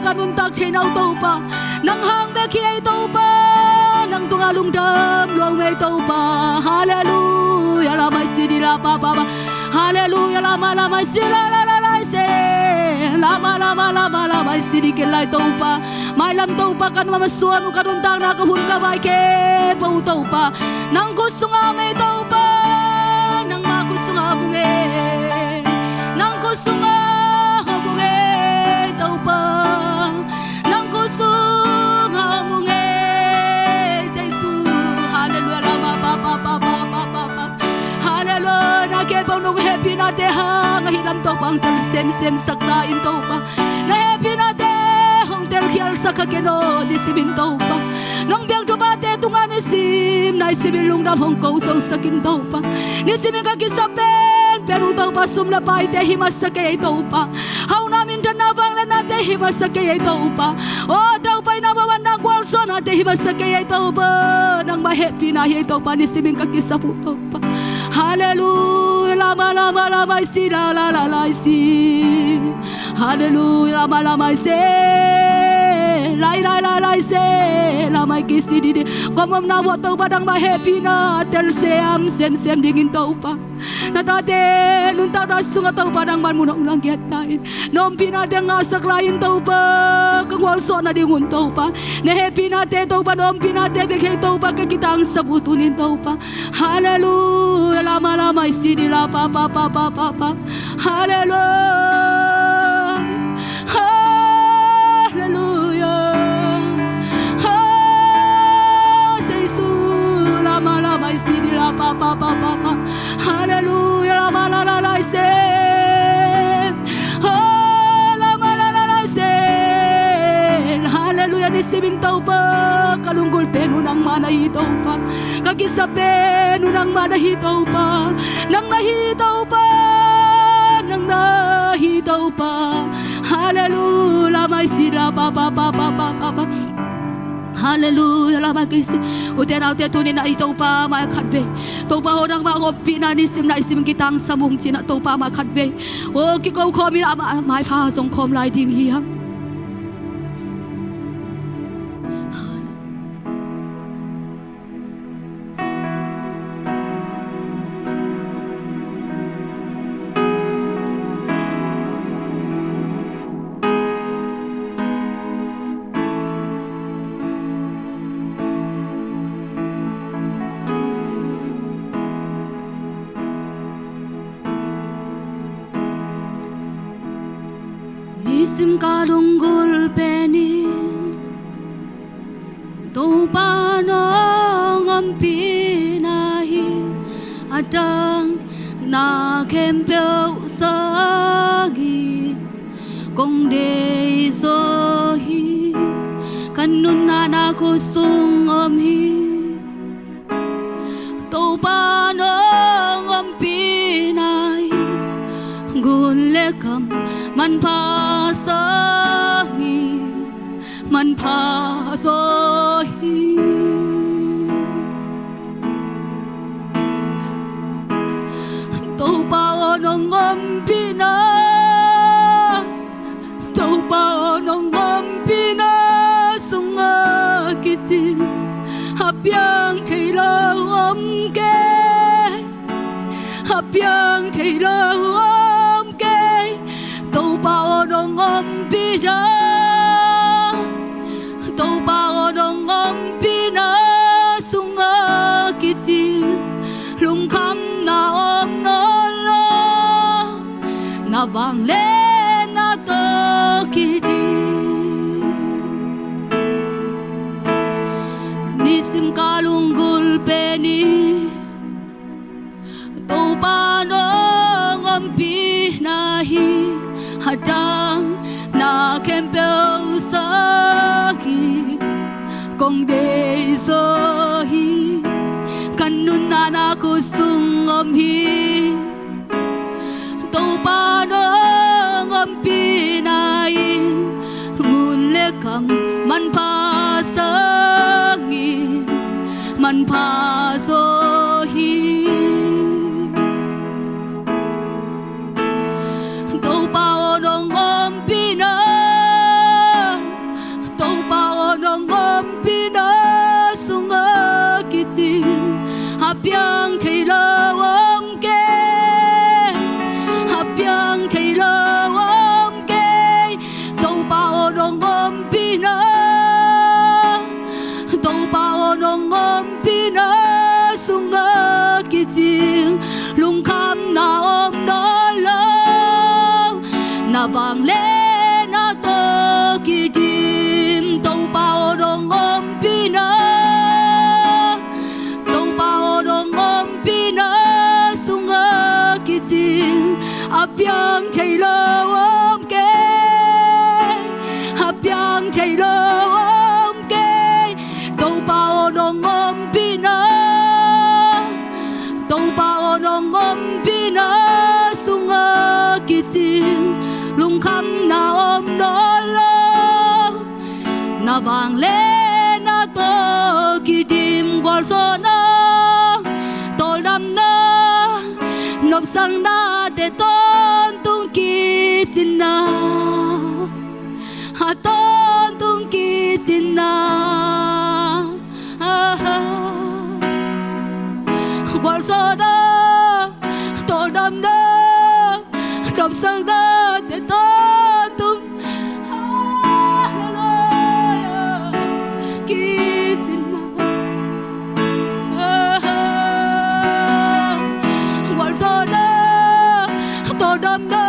Ka nuntak theihna uh Topa, nang hang bek hi ei Topa. Nang tungah lungdam lua ung ei Topa. Halleluia. Lama i si di la pa pa pa. Halleluia. Lama lama i si la la la la i si. Lama lama lama lama i si di kei lai Topa. Mailam Topa, ka nuntakna masuan uh, ka nuntakna ka hun ka vai khempeuh uh Topa, nang khut sungah om ei Topa. Nangmah khut sungah om ung ei. Nang khut sungah om ung ei Topa. Nang khut sungah om ung ei Jesu. Halleluia. Lama pa pa pa pa pa pa pa. Halleluia. Na khempeuh nong hehpihnate hang ahi lam Topa hong tel semsem sak ta in Topa. Na hehpihnate hong telkhial sak kha ken aw, nisimin Topa. Nong piang tupate tungah nisim nai simin lungdam hong ko zo sak in Topa. Nisimin ka kisap penpen uh Topa, sum le paite hi masa kei ei Topa. Hauhna minthanna vangliatnate hi masa kei ei Topa. Aw Topa, i na vawanna gualzawhnate hi masa kei ei Topa. Nangmah hehpihna hi ei Topa, nisimin ka kisap uh Topa. Halleluia. Lama lama lama i si la la la la i si. Halleluia. Lama lama i si. Lai lai lai lai i si. Lama i ki si di di. Kong omna uh ah Topa, nangmah hehpihna tel sem semsem dingin Topa, na tate nuntakna sungah Topa nangman mun hong langgiat ta in. Na ompihnate ngahsak lai in Topa, ka gualzawh nading un Topa. Na hehpihnate Topa, na ompihnate bek hi ei Topa, ka kitangsap uh tuni in Topa. Halleluia. Lama lama i si di la pa pa pa pa pa pa. Halleluia. Halleluia. Ha, Jesu. Lama lama i si di la pa pa pa pa pa. Halleluia. Lama la la la i si. Oh, lama la la la i si. Halleluia. Nisimin Topa, ka lunggulhte uh nangmah na hi Topa. Ka kisapte uh nangmah na hi Topa. Nang na hi Topa. Nang na hi Topa. Halleluia. Lama i si la pa pa pa pa pa pa. Halleluia. Lama i ki si. Ute naute, tuni in ah i Topa mai khatvei, Topa aw, nangmah hong ompihna nisim nai simin kitangsam ung ci-in ah Topa mai khatvei, aw, kiko khawm in ah amah maipha zong khawm lai ding hi hang. Nisim ka lunggulh pen in Topa nong ompihna hi. A dang na khempeuh sangin kong deih zaw hi. Ka nuntakna na khut sung om hi. Topa nong ompihna hi. Gun le kam manpha sangin manpha zaw hi. Topa aw, nong ompihna, Topa aw, nong ompihna sungah kicin a piang thei lo om kei. A piang thei lo om Topa aw nong ompihna, Topa aw nong ompihna sungah kicing lungkhamna om nawn lo, na vangliatna tawh kidim. Nisim ka lunggulh pen in Topa nong ompihna hi. Hadang na khempeuh sangin kong deih zaw hi. Ka nuntakna khut sung om hi. Topa nong ompihna in ngun le kam manpha sangin manpha zaw hi. Topa aw nong ompihna, Topa aw nong ompihna sungah kicing a piang thei lo om kei, a piang thei lo om kei. Topa aw nong ompihna, Topa aw nong ompihna sungah kicing lungkhamna om nawn lo, na vangliatna tawh kidim. Topa aw nong ompihna, Topa aw nong ompihna sungah kicing a piang thei lo om kei, a piang thei lo om kei. Topa aw nong ompihna, Topa aw nong ompihna sungah kicing lungkhamna om nawn lo, na vangliatna tawh kidim. Gualzawhna, tawldamna, nopsakna te tawntung kicinna, a tawntung kicinna. Gualzawhna, tawldamna, nopsakna te tawntung, hallelujah, kicinna. Gualzawhna, tawldamna,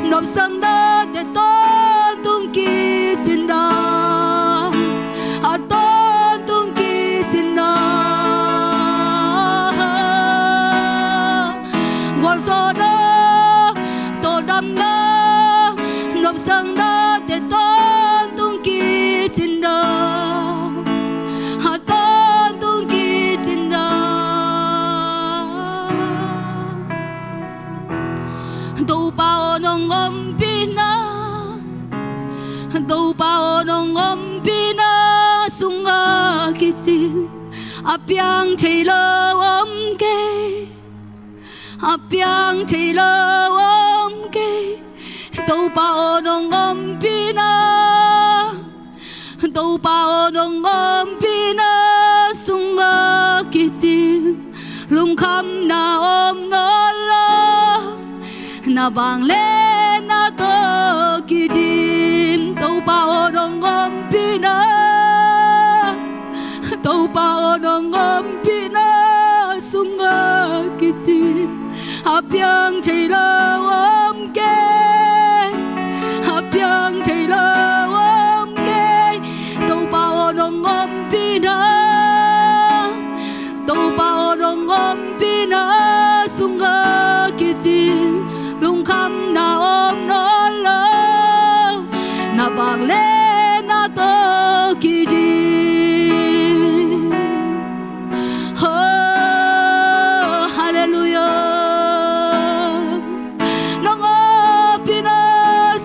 nopsakna te tawntung kicinna, a tawntung kicinna. Gualzawhna, tawldamna, nopsakna te tawntung kicinna, a tawntung kicinna. Topa aw nong ompihna, Topa aw nong ompihna sungah kicing a piang thei lo om kei, a piang thei lo om kei. Topa aw nong ompihna, Topa aw nong ompihna sungah kicing lungkhamna om nawn lo, na vangliatna tawh kidim. Topa aw nong ompihna, Topa aw nong ompihna sungah kicing a piang thei lo om kei, a piang thei lo om kei. Topa aw nong ompihna, Topa aw nong ompihna sungah kicing lungkhamna om nawn lo, na vangliatna tawh kidim. Oh, hallelujah. Nong ompihna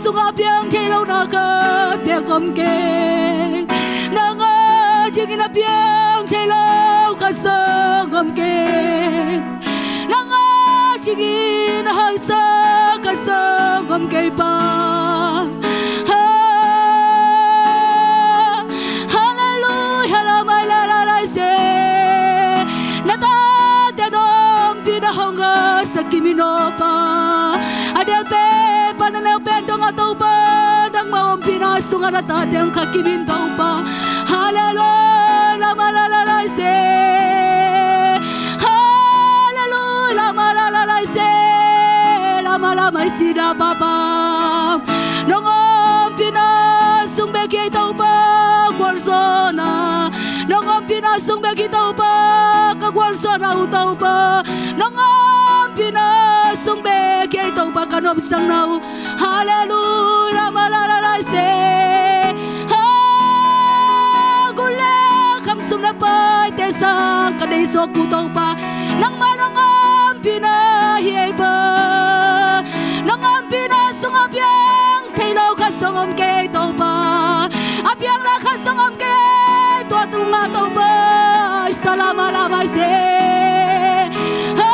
sungah piang thei lo na khat peuh om kei. Nang adingin a piang thei lo khat zong om kei. Nang adingin a hangsa khat zong om kei Pa. Ha, hallelujah, la mai la la lai se. Na tate nong ompihna hong ngahsak kim in aw Pa. A delpen pan a neu sungah na tate hong khak kim in Topa. Hallelujah, lama lama lai se. Hallelujah, lama lama lai se. Lama lama lai se la Papa. Nong ompihna sung bek hi Topa, gualzawhna. Nong ompihna sung bek hi Topa, ka gualzawhna uh Topa. Nong ompihna sung bek hi Topa, ka nopsakna uh. Hallelujah, lama lama lai se. Ha, gul le kham, sum le paite sang ka deih zawk uh Topa, nangmah nong ompihna hi ei pa. Nong ompihna sungah piang thei lo khat zong om kei Topa. A piang lo khat zong om kei, tua tungah Topa. Sa lama lama lai se. Ha,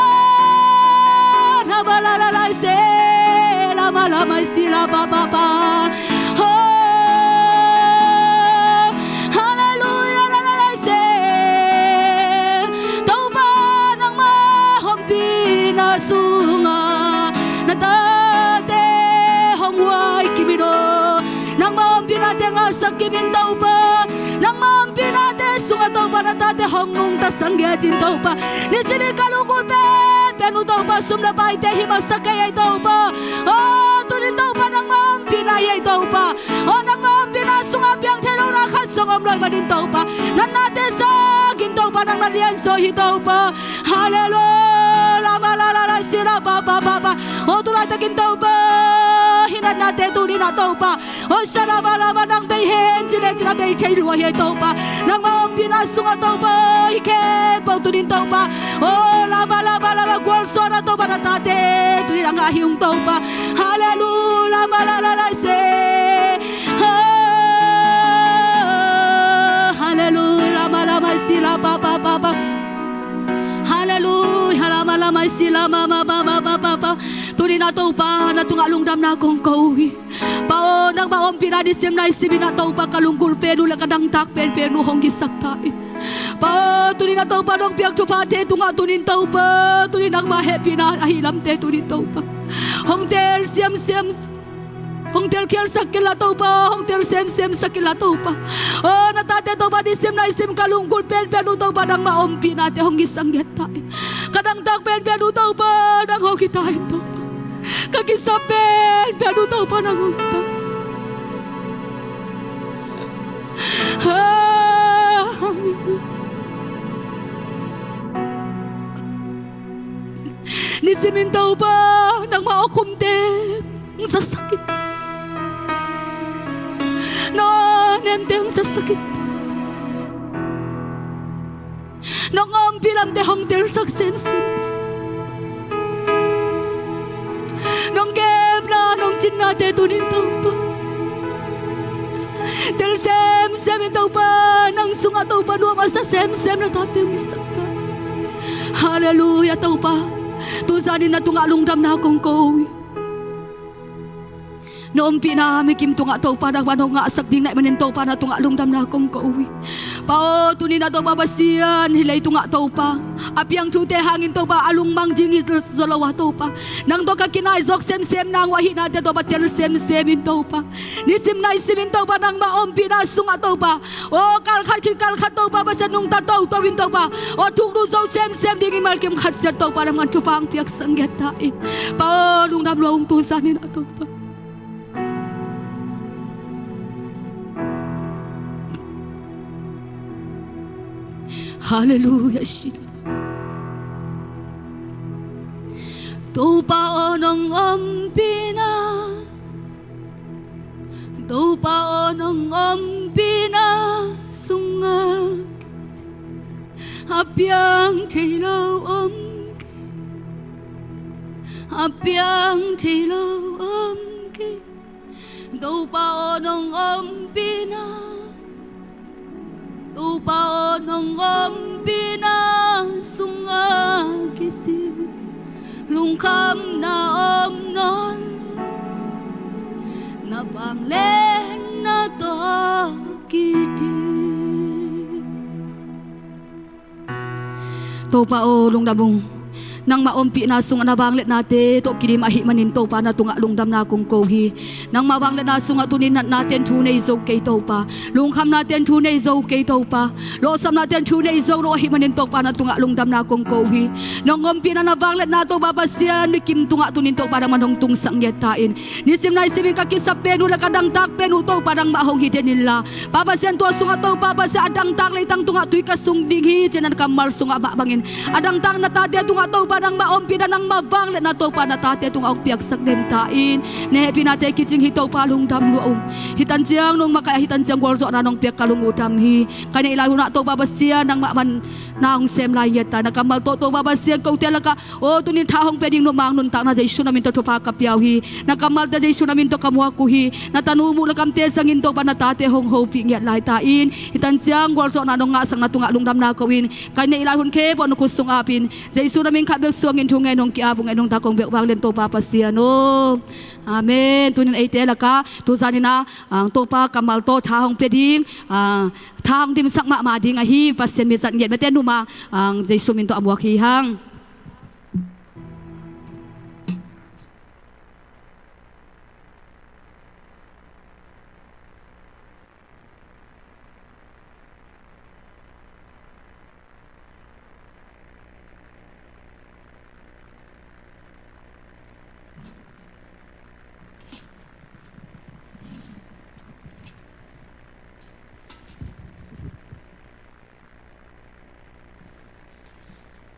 lama lama lai se. Lama lama lai se la Papa. Ha, hallelujah, lama lama lai se. Topa, nangmah ompihna sungah na tate hong huai kim in aw. Nangmah ompihnate ngahsak kim in Topa. Nangmah ompihnate sungah Topa na tate hong nungta sang ngiat in Topa. Nisimin ka lunggulh penpen uh Topa, sum le paite hi masa kei ei Topa. Aw, tuni in Topa nangmah ompihna hi ei Topa. Aw, nangmah ompihna sungah piang thei lo na khat zong om lo ahih manin Topa, na nate sang in Topa, nang na lianzaw hi Topa. Hallelujah, lama lama lai se la Papa, Papa. Aw, tu laitakin Topa, hih na nate tuni in ah Topa, aw, sha lama lama nang bei hen ci le cin a bei thei lua hi ei Topa. Nangmah ompihna sungah Topa, hih khempeuh tuni in Topa, aw, lama lama lama gualzawhna Topa, na tate tuni in a ngah hi ung Topa. Hallelujah, lama lama lai se. Ha, hallelujah, lama lama lai se la Papa, Papa. Hallelujah, lama lama lai se la Mama, Mama, Papa. Tuni in ah Topa, na tungah lungdamna kong ko uh hi. Pa aw, nangmah ompihna nisim naisim in ah Topa, ka lunggulh pen uh le ka dangtak penpen uh hong hisak ta in. Pa aw, tuni in ah Topa, nong piak thuphate tungah tuni in Topa, tuni in nangmah hehpihna ahih lamte tuni in Topa, hong tel semsem, hong telkhialsak kei la Topa, hong tel semsemsak kei la Topa. Aw, na tate Topa, nisim naisim ka lunggulh penpen uh Topa, nangmah ompihnate hong hisak ngiat ta in. Ka dangtak penpen uh Topa, nang hong hi ta in Topa. Ka kisap penpen uh Topa, nang hong hi ta in. Nisimin Topa, nangmah awkhumte hong zasak in. Na nemte hong zasak in. Nong ompih lamte hong telsak semsem. Nong kepna, nong cinnate tuni in Topa, tel semsem in Topa, nang sungah Topa nuam a sa semsem na tate hong hisak ta. Hallelujah Topa. Tu zanin na tungah lungdamna kong ko uh hi. Na ompihna mikim tungah Topa, nangmah nong ngahsak ding na hih manin Topa, na tungah lungdamna kong ko uh hi. Pa aw, tuni in ah Topa Pasian, hih leitungah Topa, a piang thute hangin Topa, a lungmang ding hi zaw lo a Topa, nang tawh ka kinai zawk semsem nang uh ahihnate Topa, tel semsem in Topa. Nisim naisim in Topa, nangmah ompihna sungah Topa, aw, kalkhat khit kalkhat Topa Pasian, nungta toto in Topa, aw, thuk lua zo semsem dingin malkim khat ciat Topa, nangman thupha hong piaksak ngiat ta in. Pa aw, lungdam lua ung tu zanin ah Topa. Hallelujah, sila. Topa aw, nong ompihna, Topa aw, nong ompihna sungah a piang thei lo om kei, a piang thei lo om kei. Topa aw, nong ompihna, Topa aw, nong ompihna sungah kicin lungkhamna om nawn lo, na vangliatna tawh kiding. Topa aw, lungdam ung. Nangmah ompihna sungah na vangliatnate tawh kidim ahih manin Topa na tungah lungdamna kong ko hi. Nangmah vangliatna sungah tuni natnate'n thu nei zo kei Topa. Lungkhamnate'n thu nei zo kei Topa. Lawhsapnate'n thu nei zo lo ahih manin Topa na tungah lungdamna kong ko hi. Nong ompihna na vangliatna Topa Pasian mikim tungah tunin Topa nangman hong tungsak ngiat ta in. Nisim naisim in ka kisap pen uh le ka dangtak pen uh Topa nangmah hong hi den inla, Pa Pasian, tua sungah Topa Pasian a dangtak leitang tungah tui ka sung ding hi ci-in na kammal sungah mah bangin a dangtak na tate tungah Topa nangmah ompihna nangmah vangliatna Topa na tate tungah hong piaksak den ta in. Na hehpihnate kicing hi Topa lungdam lua ung. Hih tan ciang nong makaih a hih tan ciang gualzawhna nong piak ka lung uh dam hi. Ka neih lai hunah Topa Pasian nangmah man na hong sem lai ngiat ta. Na kammal tawh Topa Pasian kote lakah aw tunin tha hong pia ding nopmang nuntakna Jesu na min tawh thupha ka pia uh hi. Na kammalte Jesu na min tawh ka muak uh hi. Na tanu muh le kamte zangin Topa na tate hong hopih ngiat lai ta in. Hih tan ciang gualzawhna nong ngahsak na tungah lungdamna ko in. Ka neih lai hun khempeuh na khut sung apin Jesu na min khat bek suangin thungen hong ki-ap uh ngen hong ta kong bek vanglian Topa Pasian aw. Amen. Tunin eite lakah tuzan in ah Topa kammal tawh tha hong pia ding, ah, tha hong dimsak mahmah ding ahi Pasian mi zat ngiat mete numa, ah, Jesu min tawh a muak hi hang.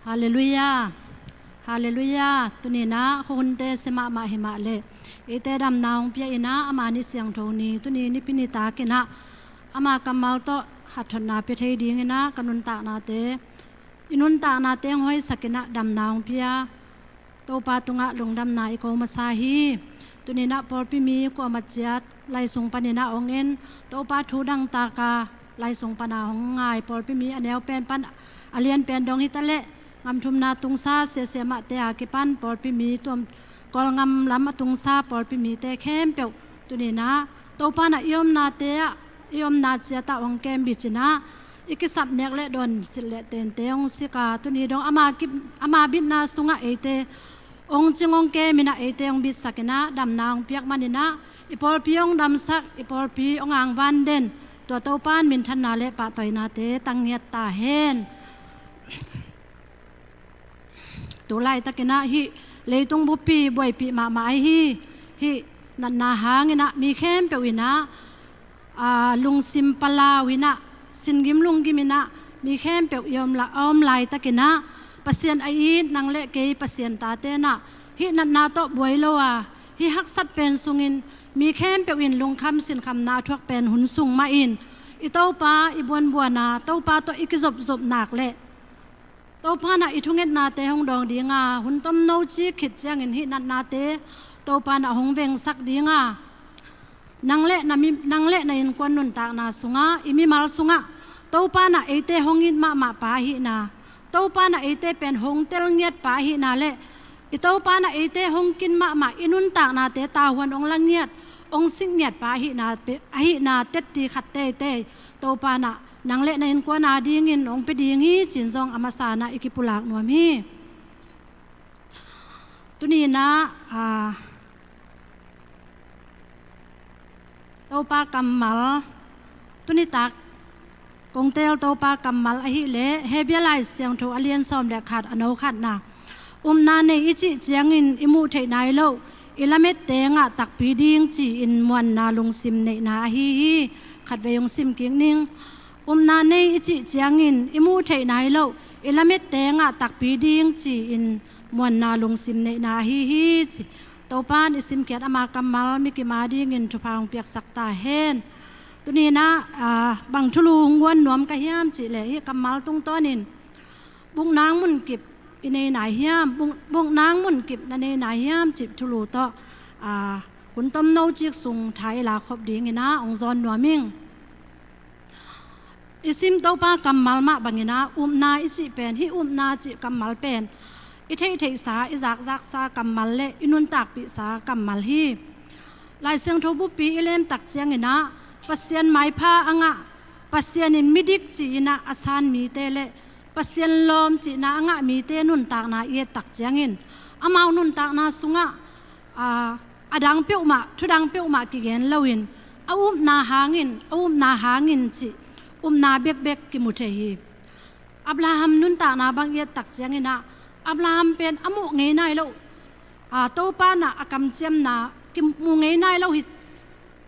Halleluiah. Halleluiah. Tuni-in ah khuahunte sia mahmah hi mah leh eite damna hong pia in ah ama ni siangtho ni tuni nipi nitak in ah ama kammal tawh hathotna pia thei dingin ah ka nuntaknate, i nuntaknate hong hoihsak in ah damna hong pia Topa tungah lungdamna i ko masa hi. Tuni-in ah pawlpi mi kuamah ciat lai sung panin ah hong en, Topa thu dangtak a lai sung pan a hong ngai pawlpi mi a neu pen pan a lian pen dong hi ta leh, gam thumna tungsa siasia mahte a kipan pawlpi mi tuam, Kawlgam lam a tungsa pawlpi mite khempeuh tuni-in ah Topa in ah i omnate ah, i omna ciat ah hong kem bicin ah i kisap nek le dawn silh le tente hong sik a, tuni dong ama kip, ama bitna sungah eite hong cing hong kem in ah eite hong bitsak in ah damna hong piak manin ah i pawlpi hong damsak, i pawlpi hong angvan den, tua Topa in minthanna le pahtawinate tang ngiat ta hen. Tu laitakin ah hih leitung buppi buaipih mahmah ahi hi. Hih natna hangin ah mi khempeuh in ah, aa, lungsim palau in ah, singgim lunggim in ah mi khempeuh i om la, a om laitakin ah Pasian a it nang le kei Pasian tate in ah hih natna tawh buai lo a, hih haksat pen sungin mi khempeuh in lungkham sinkhamna a thuak pen hun sung mah in i Topa i buanbuan a, Topa tawh i kizopzop nak leh Topa in ah i thungetnate hong dawng ding a, hun tomno cik khit ciangin hih natnate Topa in ah hong vengsak ding a, nang le na mi, nang le na innkuan nuntakna sungah, i mimal sungah Topa in ah eite hong it mahmah pa ahihna, Topa in ah eite pen hong tel ngiat pa ahihna le i Topa in ah eite hong kin mahmah, i nuntaknate tavuan hong la ngiat, hong sik ngiat pa ahihna, ahihna tetti khat teitei Topa in ah nang le na innkuan a dingin hong pia ding hi ci-in zong a masa in ah i kipulak nuam hi. Tuni-in ah, aa, Topa kammal, tuni tak kong teel Topa kammal ahih leh Hebru Lai Siangtho a lian sawm le khat a no khatna, upna nei i cih ciangin i muh theih nai loh i lamette ngah takpi ding ci-in muanna lungsim neihna ahi hi. Khatvei hong sim kik ning. Upna nei i cih ciangin i muh theih nai loh i lamette ngah takpi ding ci-in muanna lungsim neihna ahi hi ci. Topa in i simkhiat ama kammal mi kim a dingin thupha hong piaksak ta hen. Tuni-in ah, aa, bang thulu hong guan nuam ka hiam cih leh hih kammal tungtawnin buknang munkip i nei nai hiam, buk, buknang munkip na nei nai hiam cih thulu tawh, aa, hun tomno cik sung tha i la khop dingin ah hong zawn nuam ing. I sim Topa kammal mah bangin ah upna i cih pen, hih upna cih kammal pen i theihtheihsa, i zakzaksa kammal le i nuntakpihsa kammal hi. Lai Siangtho buppi i lem tak ciangin ah Pasian maipha a ngah, Pasian in midik ci-in ah a san mite le Pasian lawm cihna a ngah mite nuntakna i et tak ciangin, amau nuntakna sungah, aa, a dang peuhmah, thu dang peuhmah kigen loin, a upna hangin, a upna hangin cih upna bekbek kimu thei hi. Abraham nuntakna bang i et tak ciangin ah, Abraham pen a muh ngei nai lo, aa, Topa in ah a kamciamna kimu ngei nai lo hi,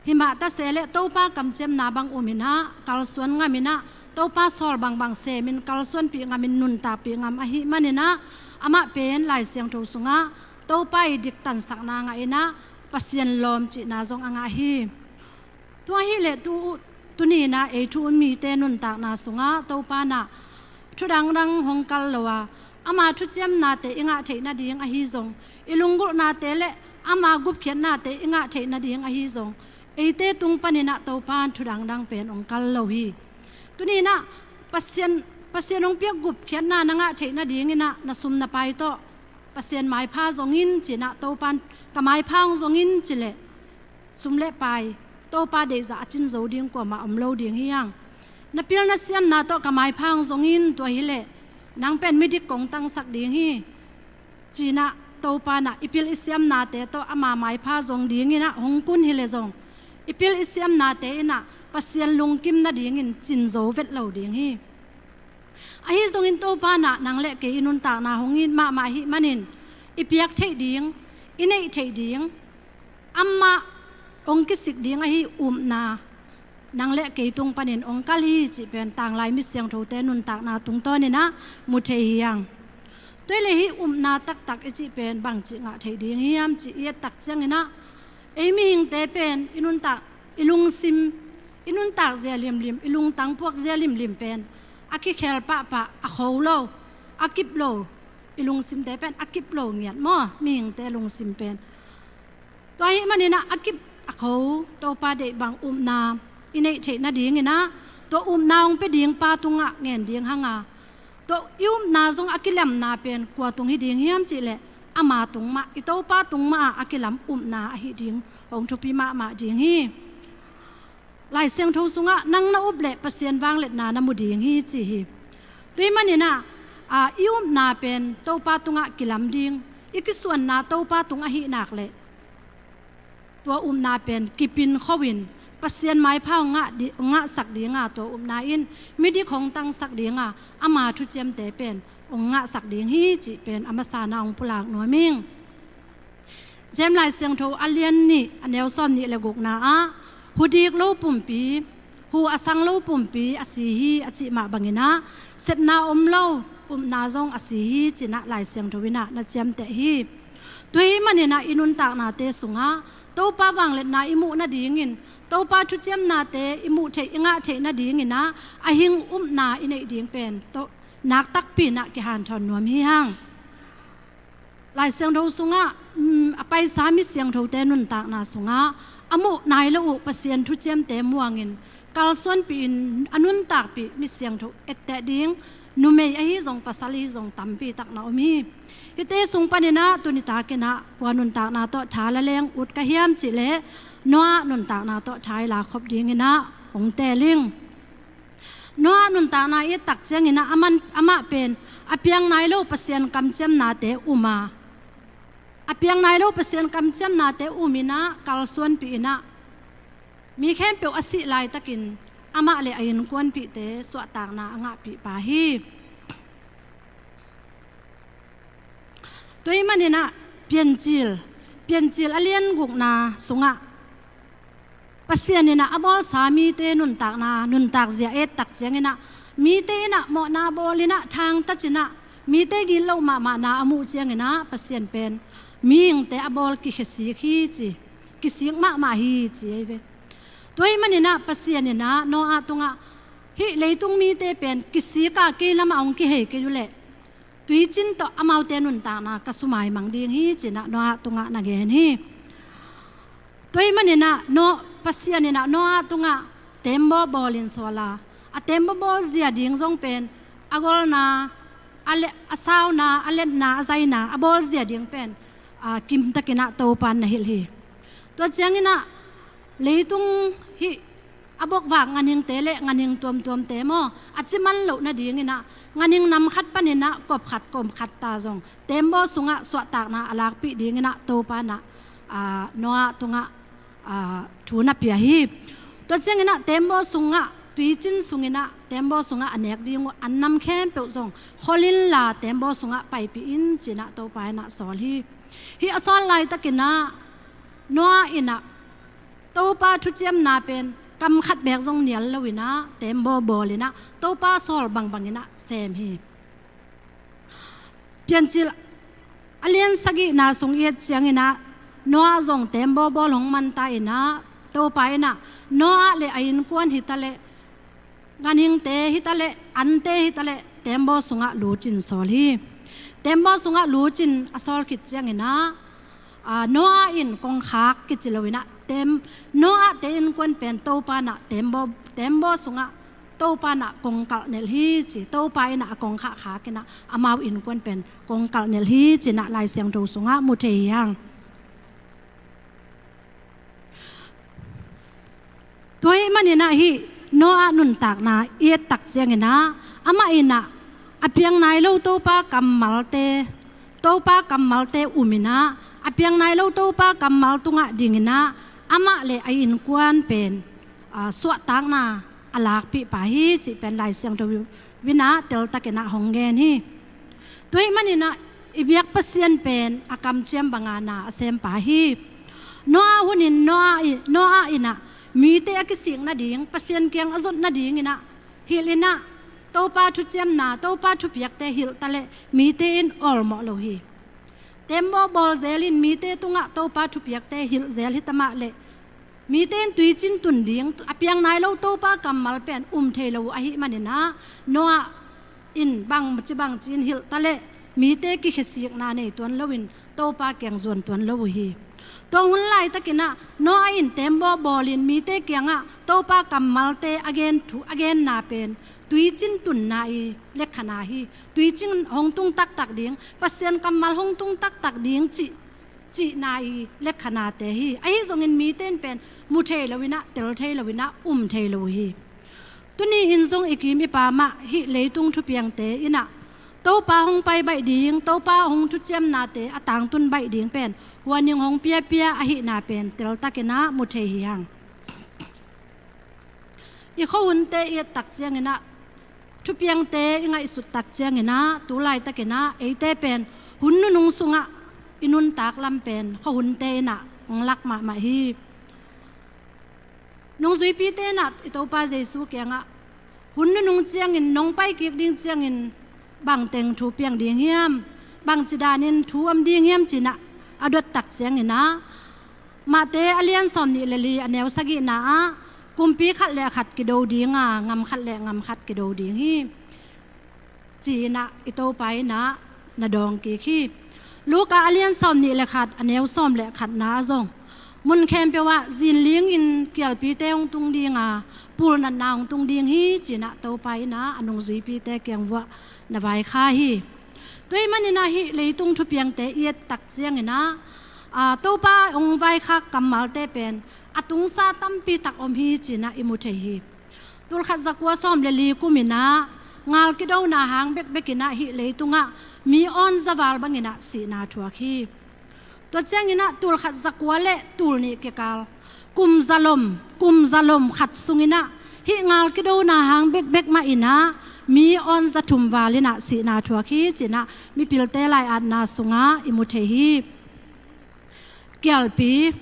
hi mah ta se leh Topa kamciamna bang um in ah, kalsuan ngam in ah, Topa sawl bangbang sem in kalsuanpih ngam in nuntakpih ngam ahih manin ah, amah pen Lai Siangtho sungah Topa i diktansakna ngah in ah, Pasian lawm cihna zong a ngah hi. Tua hi leh tu, tuni in ah ei thu um mite nuntakna sungah Topa in ah thu dangdang hong kal lo a, ama thuciamnate i ngah theih nading ahi zong, i lunggulhnate le ama gupkhiatnate i ngah theih nading ahi zong, eite tung panin ah Topa in thu dangdang pen hong kal lo hi. Tuni in ah Pasian, Pasian hong piak gupkhiatna na ngah theih nadingin ah na sum na pai tawh Pasian maipha zong in ci in ah, Topa in ka maipha hong zong in ci leh, sum le pai, Topa deihzah a cin zo ding kuamah om lo ding hi hang. Na pil na siamna tawh ka maipha hong zong in, tua hi leh nang pen midik kong tangsak ding hi, ci in ah Topa in ah i pil i siamnate tawh ama maipha zong dingin ah hong kun hi leh zong, i pil i siamnate in ah Pasian lungkim nadingin cin zo vet lo ding hi. Ahi zongin Topa in ah nang le kei i nuntakna hong it mahmah ahih manin, i piak theih ding, i neih theih ding, amah hong kisik ding ahi upna nang le kei tung panin hong kal hi cih pen tanglai mi siangthote nuntakna tungtawnin ah mu thei hi hang. Tua hi leh hih upna taktak i cih pen bangci ngah theih ding hiam cih i et tak ciangin ah, ei mihingte pen i nuntak, i lungsim, i nuntak zia limlim, i lungtang puak zia limlim pen a kikhel pahpah, a kho lo, a kip lo, i lungsimte pen a kip lo ngiat maw, mihingte lungsim pen. Tua ahih manin ah a kip a kho, Topa deih bang upna i neih theih nadingin ah, tua upna hong pia ding pa tungah ngen ding hang a, tua i upna zong a kilamna pen kua tung hi ding hiam cih leh, ama tung mah, i Topa tung mah ah a kilam upna ahi ding hong thupi mahmah ding hi. Lai Siangtho sungah nang na up leh Pasian vangliatna na mu ding hi ci hi. Tua ahih manin ah, aa, i upna pen Topa tungah kilam ding, i kisuanna Topa tung ahih nak leh, tua upna pen kipin kho in, Pasian maipha hong ngah di, hong ngahsak ding a, tua upna in midik hong tangsak ding a, ama thuciamte pen hong ngahsak ding hi cih pen a masa-in ah hong pulak nuam ing. James Lai Siangtho a lian nih, a neu sawm nih le gukna ah, hu dik lo pumpi, hu a sang lo pumpi a si hi a cih mah bangin ah, sepna om lo upna zong a si hi ci in ah Lai Siangtho in ah na ciamteh hi. Tua ahih manin ah i nuntaknate sungah Topa vangliatna i muh nadingin, Topa thuciamnate i muh theih, i ngah theih nadingin ah, a hing upna i neih ding pen, tua nak takpi in ah kihanthawn nuam hi hang. Lai Siangtho sungah, um, a paisa mi siangthote nuntakna sungah, a muh nai lo uh Pasian thuciamte muangin, kalsuanpih in a nuntakpih mi siangtho etteh ding numei ahi zong, pasal ahi zong tampi tak na om hi. Hihte sung panin ah tuni takin ah kua nuntakna tawh tha la leng ut ka hiam cih leh, Noah nuntakna tawh tha i la khop dingin ah hong teel ing. Noah nuntakna i et tak ciangin ah, aman, amah pen a piang nai lo Pasian kamciamnate um a, a piang nai lo Pasian kamciamnate um in ah, kalsuanpih in ah, mi khempeuh a sih laitakin amah le a innkuanpihte suahtakna a ngahpih pa hi. Tua ahih manin ah Piancil, Piancil a lian gukna sungah, Pasian in ah a bawlsa mite nuntakna, nuntak zia et tak ciangin ah, mite in ah mawhna bawl in ah, thangtat in ah, mite gilo mahmahna a muh ciangin ah, Pasian pen mihingte a bawl kikhesik hi ci, kisik mahmah hi ci ahi ve. Tua ahih manin ah Pasian in ah Noah tungah, hih leitung mite pen kisik a, kei lamah hong kihei kei uh leh, tuicin tawh amaute nuntakna ka sumaimang ding hi ci in ah Noah tungah na gen hi. Tua ahih manin ah, Noah, Pasian in ah Noah tungah tembaw bawlin sawl a, a tembaw bawl zia ding zong pen, a golna, a le-, a sauna, a letna, a zaina, a bawl zia ding pen, a, kimtakin ah Topa in na hilh hi. Tua ciangin ah, leitung hih a bokvak ganhingte le ganhing tuamtuamte maw, a ci man loh nadinginah ganhing nam khat paninah kop khat kop khat ta zong teembaw sungah suahtakna a lakpih dinginah Topa inah, aa, Noah tungah, aa, thu na pia hi. Tua cianginah teembaw sungah, tuicin sunginah teembaw sungah a nek ding uh an nam khempeuh zong khol inla teembaw sungah paipih in cinah Topa inah sawl hi. Hih a sawl laitakinah Noah inah Topa thuciamna pen kam khat beek zong nial loinah teembaw bawlinah Topa sawl bangbanginah sem hi. Piancil a lian sagihna sung i et cianginah Noah zong teembaw bawl hong manta inah Topa inah Noah le a innkuan hitaleh, ganhingte hitaleh, ante hitaleh teembaw sungah lucin sawl hi. Teembaw sungah lucin a sawl khit cianginah, aa, Noah in kongkhak kici loinah teem, Noah te innkuan pen Topa inah teembaw, teembaw sungah Topa inah kongkalh nelh hi ci, Topa inah a kongkhak khakinah amau innkuan pen kongkalh nelh hi cinah Lai Siangtho sungah mu thei hi hang. Tua hih maninah hih Noah nuntakna i et tak cianginah amah inah a piang nai lo Topa kammalte, Topa kammalte uminah a piang nai lo Topa kammal tungah dinginah amah le a innkuan pen, aa, suahtakna a lakpih pa hi cih pen Lai Siangtho inah teltakinah hong gen hi. Tua hih maninah i biak Pasian pen a kamciam banga na a sem pa hi. Noah hunin Noah i, Noah inah mite a kisik nading, Pasian kiang a zot nadinginah hilh inah Topa thuciamna, Topa thupiakte hilh taleh mite in awlmawh lo hi. Teembaw bawl zelin mite tungah Topa thupiakte hilh zel hi tamah leh mite in tuicin tun ding, a piang nai lo Topa kammal pen um thei lo uh ahih maninah Noah in bangci bangci in hilh taleh mite kikhesikna nei tuan loin Topa kiang zuan tuan lo uh hi. Tua hun laitakinah Noah in teembaw bawlin mite kiangah Topa kammalte a gen thu, a genna pen tuicin tunna i lekhana hi. Tuicin hong tung taktak ding, Pasian kammal hong tung taktak ding cih, cihna i lekhanate hi. Ahi zongin mite in pen mu thei loinah, tel thei loinah um thei lo uh hi. Tuni in zong i kim i pamah hih leitung thupiangte inah Topa hong pai baih ding, Topa hong thuciamnate a tangtun baih ding pen huaning hong piapia ahihna pen teltakinah mu thei hi hang. I khuahunte i et tak cianginah, thupiangte i ngaihsut tak cianginah, tu laitakinah eite pen hun nunung sungah i nuntak lam pen khuahunte inah hong lak mahmah hi. Nungzuipite inah i Topa Jesu kiangah hun nunung ciangin nong paikik ding ciangin bangteng thu piang ding hiam, bangci danin thu om ding hiam cinah a dot tak cianginah Matthai a lian sawm nih le li a neu sagihna ah kumpi khat le khat kido dinga, ngam khat le ngam khat kido ding hi ci-inah i Topa inah na dawng kik hi. Luka a lian sawm nih le khat a neu sawm le khatna ah zong mun khempeuh ah zinlingin kialpite hong tung dinga, pulnatna hong tung ding hi ci-inah Topa inah a nungzuipite kiang vuah na vaikha hi. Tua hih maninah hih leitung thupiangte i et tak cianginah, aa, Topa hong vaikhak kammalte pen a tungsa tampi tak om hi ci-inah i mu thei hi. Tulkhat zakua sawm le li kuminah ngal kidona hang bekbekinah hih leitungah mi awn zaval banginah sihna thuak hi. Tua cianginah tulkhat zakua le tulnih kikal kum zalom, kum zalom khat sunginah hih ngal kidona hang bekbek mahinah mi awn zathum valinah sihna thuak hi ci-inah mipilte lai-atna sungah i mu thei hi. Kialpi,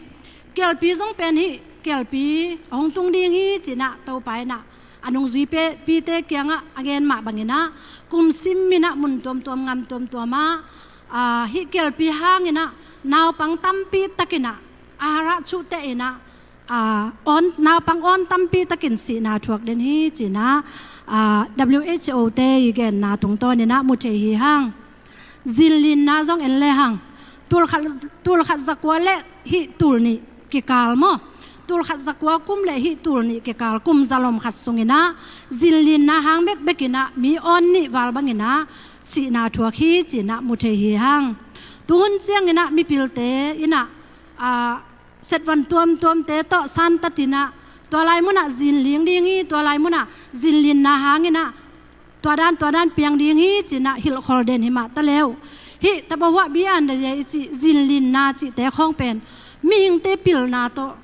kialpi zong pen hih kialpi a hong tung ding hi ci-inah Topa inah a nungzuipite kiangah a gen mah banginah kum sim inah mun tuamtuam ngam tuamtuamah, aa, hih kialpi hanginah naupang tampi takinah a harah chuhtehinah, aa, awn, naupang awn tampi takin sihna thuak den hi ci-inah, aa, W H O te i genna tungtawninah mu thei hi hang. Zinlinna zong en lehang, tulkhat, tulkhat zakua le hih tulnih kikal maw, tulkhat zakua kum le hih tulnih kikal kum zalom khat sunginah zinlinna hang bekbekinah mi awn nih val banginah sihna thuak hi ci-inah mu thei hi hang. Tuhun cianginah mipilte inah, aa, setvan tuamtuamte tawh santatinah Tua lai munah zinling ding hi, tua lai munah zinlinna hanginah tua dan tua dan piang ding hi cinah hilhkhol den hi mah ta leu. Hih tabahuah bian da i cih zinlinna cihte khawng pen mihingte pilna tawh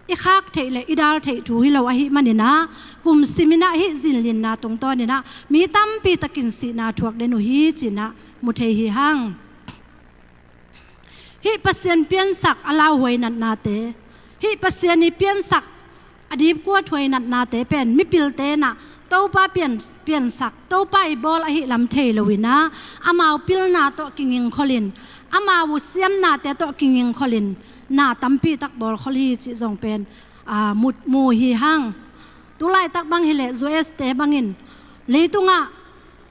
i khak theih le i dal theih thu hi lo ahih maninah kum siminah hih zinlinna tungtawninah mi tampi takin sihna thuak den uh hi cinah mu thei hi hang. Hih Pasian piansak a lauhuai natnate, hih Pasian i piansak a dipkuathuai natnate pen mipilte inah Topa pian, piansak, Topa i bawl ahi lam thei loinah amau pilna tawh kingingkholin, amau uh siamnate tawh kingingkholin na tampi tak bawlkhol hi cih zong pen aa, mu, mu hi hang. Tulaitak bang hileh U S te bangin leitungah,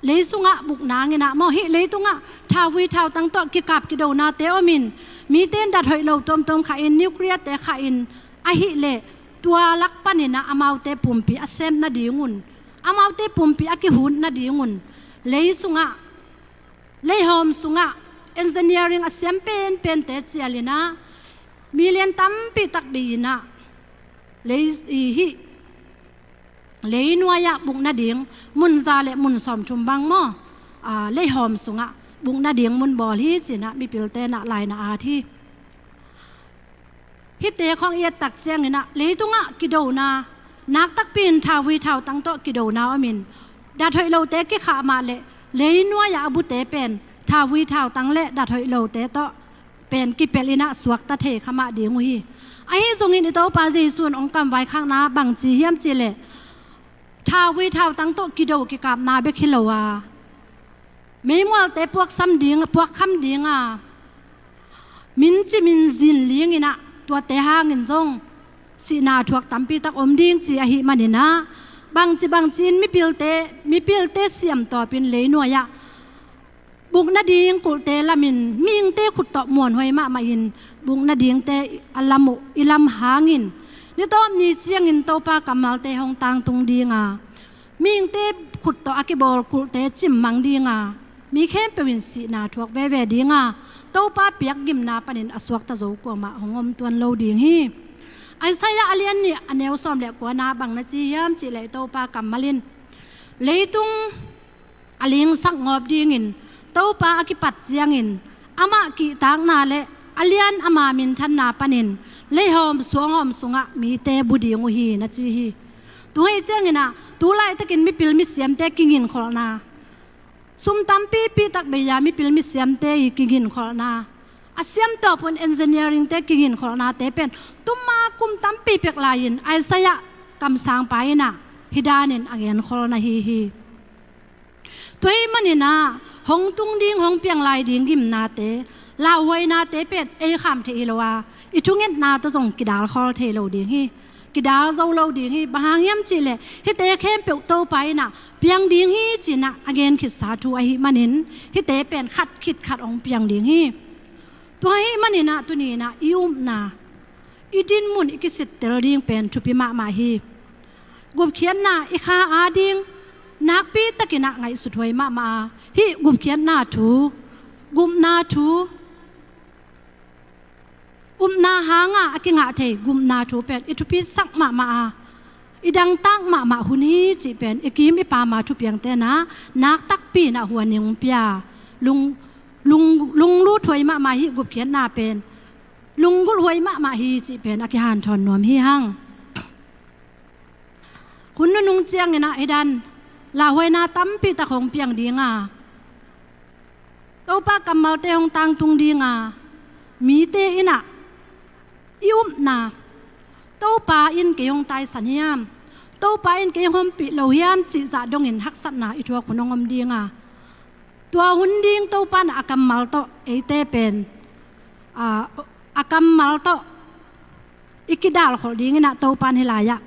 leisungah bukna nginah maw, hih leitungah thauvui thautang tawh kikap kidonate omin, mite in dat hoih lo tuamtuam khahin, nuclear te khahin, ahihleh tua lak paninah amaute pumpi a sem nadingun, amaute pumpi a kihut nadingun leisungah, leihawm sungah engineering a siam penpente cialinah million tampi tak bei inah lei, i, hih leinuai-ah buk nading mun za le mun sawmthum bang maw, aa, leihawm sungah buk nading mun bawl hi cinah mipilte inah lai na at hi. Hihte khawng i et tak cianginah leitungah kidona, nak takpi in thauvui thautang tawh kidona omin, dat hoih lote kikhah mah le leinuai-ah a bute pen thauvui thautang le dat hoih lote tawh pen kipelh inah suakta thei kha mah ding uh hi. Ahi zongin i Topa Jesu in hong kam vaikhakna bangci hiam cihleh thauvui thautang tawh kido kikapna bek hi lo a, meimualte puaksam ding, puakkham dinga, min cimin zinling inah tuate hangin zong sihna thuak tampi tak om ding ci ahih maninah bangci bangci in mipilte, mipilte siamtawpin leinuai-ah buk nading kulhte lamin mihingte khut tawh muanhuai mahmah in buk nadingte a lam uh i lam hangin ni tawp ni ciangin Topa kammalte hong tangtung dinga, mihingte khut tawh a kibawl kulhte cimmang dinga, mi khempeuh in sihna thuak veve dinga, Topa piakgimna panin a suakta zo kuamah hong om tuan lo ding hi. Isaiah a lian nih a neu sawm le kuana bang na ci hiam cihleh Topa kammal in leitung a lingsak ngawp dingin Topa a kipat ciangin amah kihtakna le a lian ama minthanna panin leihawm suanghawm sungah mite bu ding uh hi na ci hi. Tuhei cianginah tulaitakin mipil misiamte kingingkholhna, sum tampipi tak bei-a mipil misiamte i kingingkholhna, a siamtawp hun engineeringte kingingkholhnate pen tuma kum tampi pek lai-in Isaiah kamsangpa inah hih danin a ngenkhol na hi hi. Tua ahih maninah hong tung ding, hong piang lai ding gimnate, lauhuainate pen ei kham thei hi lo a, i thungetna tawh zong kidalkhawl thei lo ding hi. Kidal zo lo ding hi. Bang hang hiam cihleh hihte khempeuh Topa inah piang ding hi cinah a genkhitsa thu ahih manin hihte pen khat khit khat hong piang ding hi. Tua ahih maninah tuninah i upna, i dinmun i kisittel ding pen thupi mahmah hi. Gupkhiatna i kha ading nakpi takinah ngaihsut huai mahmah a, hih gupkhiatna thu, gupna thu, upna hanga a kingah thei gupna thu pen i thupisak mahmah a, i dangtak mahmah hun hi cih pen i kim i pama thupiang tenah nak takpi inah huaning pia, lung, lung, lunglut huai mahmah hi. Gupkhiatna pen lunggulh huai mahmah hi cih pen a kihanthawn nuam hi hang. Hun nunung cianginah hih dan lauhuaina tampi tak hong piang dinga, Topa kammalte hong tangtung dinga, mite inah i upna, Topa in kei hong taisan hiam, Topa in kei hong ompih lo hiam cih zah dongin haksatna i thuak hun hong om dinga, tua hun ding Topa inah a kammal tawh eite pen, aa, a kammal tawh i kidalkholh dinginah Topa in hih lai-ah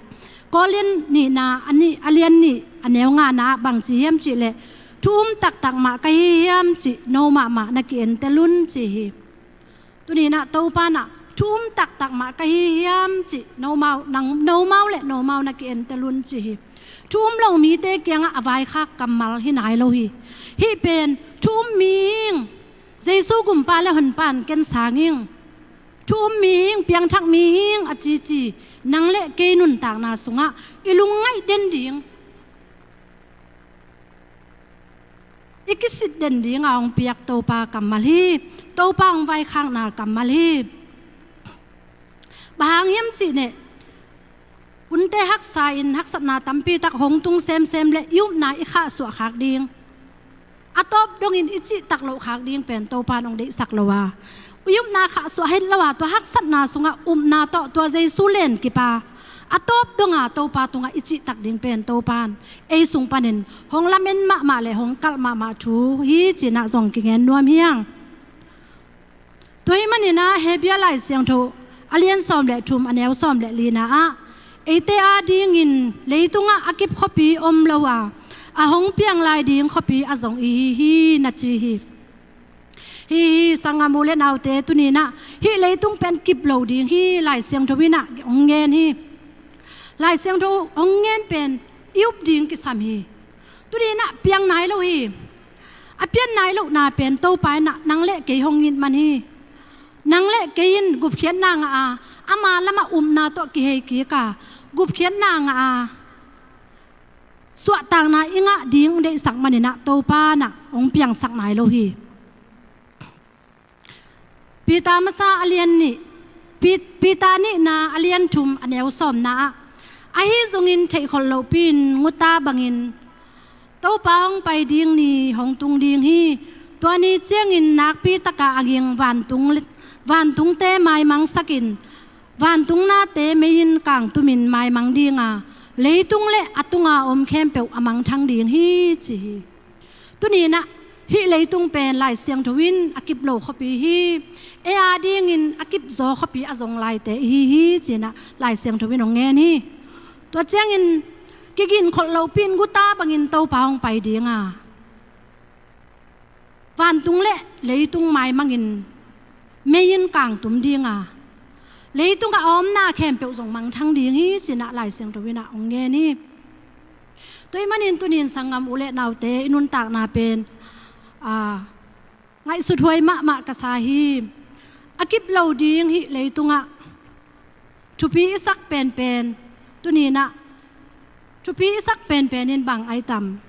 Korin nihna a nih, a lian nih a neu ngana ah bang ci hiam cihleh thu um taktak mah ka hi hiam cih no mahmah na ki-entel un ci hi. Tuninah Topa inah thu um taktak mah ka hi hiam cih nomau, nang, nomau le nomau na ki-entel un ci hi. Thu um lo mite kiangah a vaikhak kammal hi nai lo hi. Hih pen thu um mihing, Jesu gumpa le honpa in ken sang ing, thu um mihing, piangthak mihing a cici nang le kei nuntakna sungah i lungngaih den ding, i kisit den dinga hong piak Topa kammal hi. Topa hong vaikhakna kammal hi. Bang hang hiam cih leh hunte haksa in haksatna tampi tak hong tung semsem le i upna i khahsuah khak ding, a tawp dongin i cihtak loh khak ding pen Topa in hong deihsak lo a, i upna khahsuah het lo a, tua haksatna sungah upna tawh tua Jesu len kip a, a tawp donga Topa tungah i cihtak ding pen Topa in ei sung panin hong lamen mahmah le hong kalh mahmah thu hi ci-in ah zong kingen nuam hi hang. Tua ahih manin ah Hebru Lai Siangtho a lian sawm le thum, a neu sawm le lina ah, eite adingin leitungah a kip khuapi om lo a, a hong piang lai ding khuapi a zong i hi hi, na ci hi. Hi hi, sanggam u le naute, tuni-in ah hih leitung pen kip lo ding hi, Lai Siangtho in ah hong ngen hi. Lai Siangtho hong ngen pen i up ding kisam hi. Tuni-in ah piang nai lo hi. A pian nai lohna pen Topa in ah nang le kei hong it man hi. Nang le kei in gupkhiatna ngah a, ama lamah upna tawh kihei kik a, gupkhiatna ngah a, suahtakna i ngah ding deihsak manin ah Topa in ah hong piangsak nai lo hi. Peter masa a lian nih, Pet-, Peter nihna a lian thum, a neu sawmna ah, ahi zongin theihkholh lohpi-in nguta bangin Topa hong pai ding ni hong tung ding hi. Tua ni ciangin nakpi taka a ging vantung, vantungte maimangsakin, vantung nate mei-in kangtumin maimang ding a, leitung le a tunga om khempeuh a mangthang ding hi, ci hi. Tuni-in ah hih leitung pen Lai Siangtho in a kip lo khuapi hi. Ei adingin a kip zaw khuapi a zong laite i hi hi, ci-in ah Lai Siangtho in hong ngen hi. Tua ciangin kiginkholh lohpi-in guta bangin Topa hong pai ding a, vantung le leitung maimangin mei-in kangtum ding a, leitungah a omna khempeuh zong mangthang ding hi, ci-in ah Lai Siangtho in ah hong ngen hi. Tua ahih manin tuni-in sanggam u le naute, i nuntakna pen, aa, ngaihsuthuai mahmah ka sa hi. A kip lo ding hih leitungah thupi i sak penpen, tuni-in ah thupi i sak penpen in bang ai tam?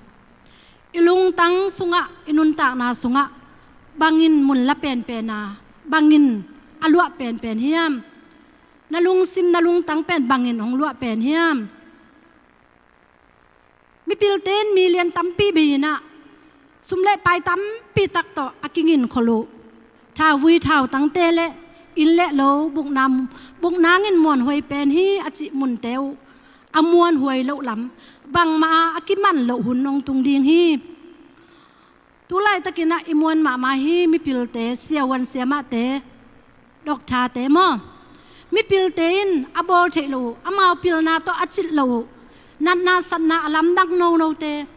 I lungtang sungah, i nuntakna sungah bangin mun la penpen a, bangin a luah penpen hiam? Na lungsim, na lungtang pen bangin hong luah pen hiam? Mipilte in milian tampi bei-in ah, sum le pai tampi tak tawh a kiginkholh uh, thauvui thautangte le inn le lo, bukna, bukna ngin muanhuai pen hi a cih munte uh a muanhuai loh lam, bangmah a a kiman loh hun hong tung ding hi. Tu laitakin ah i muan mahmah hi, mipilte, siavuan siamahte, doctorte maw. Mipilte in a bawl theih loh uh, amau pilna tawh a cih loh uh, natna satna a lamdang nonote,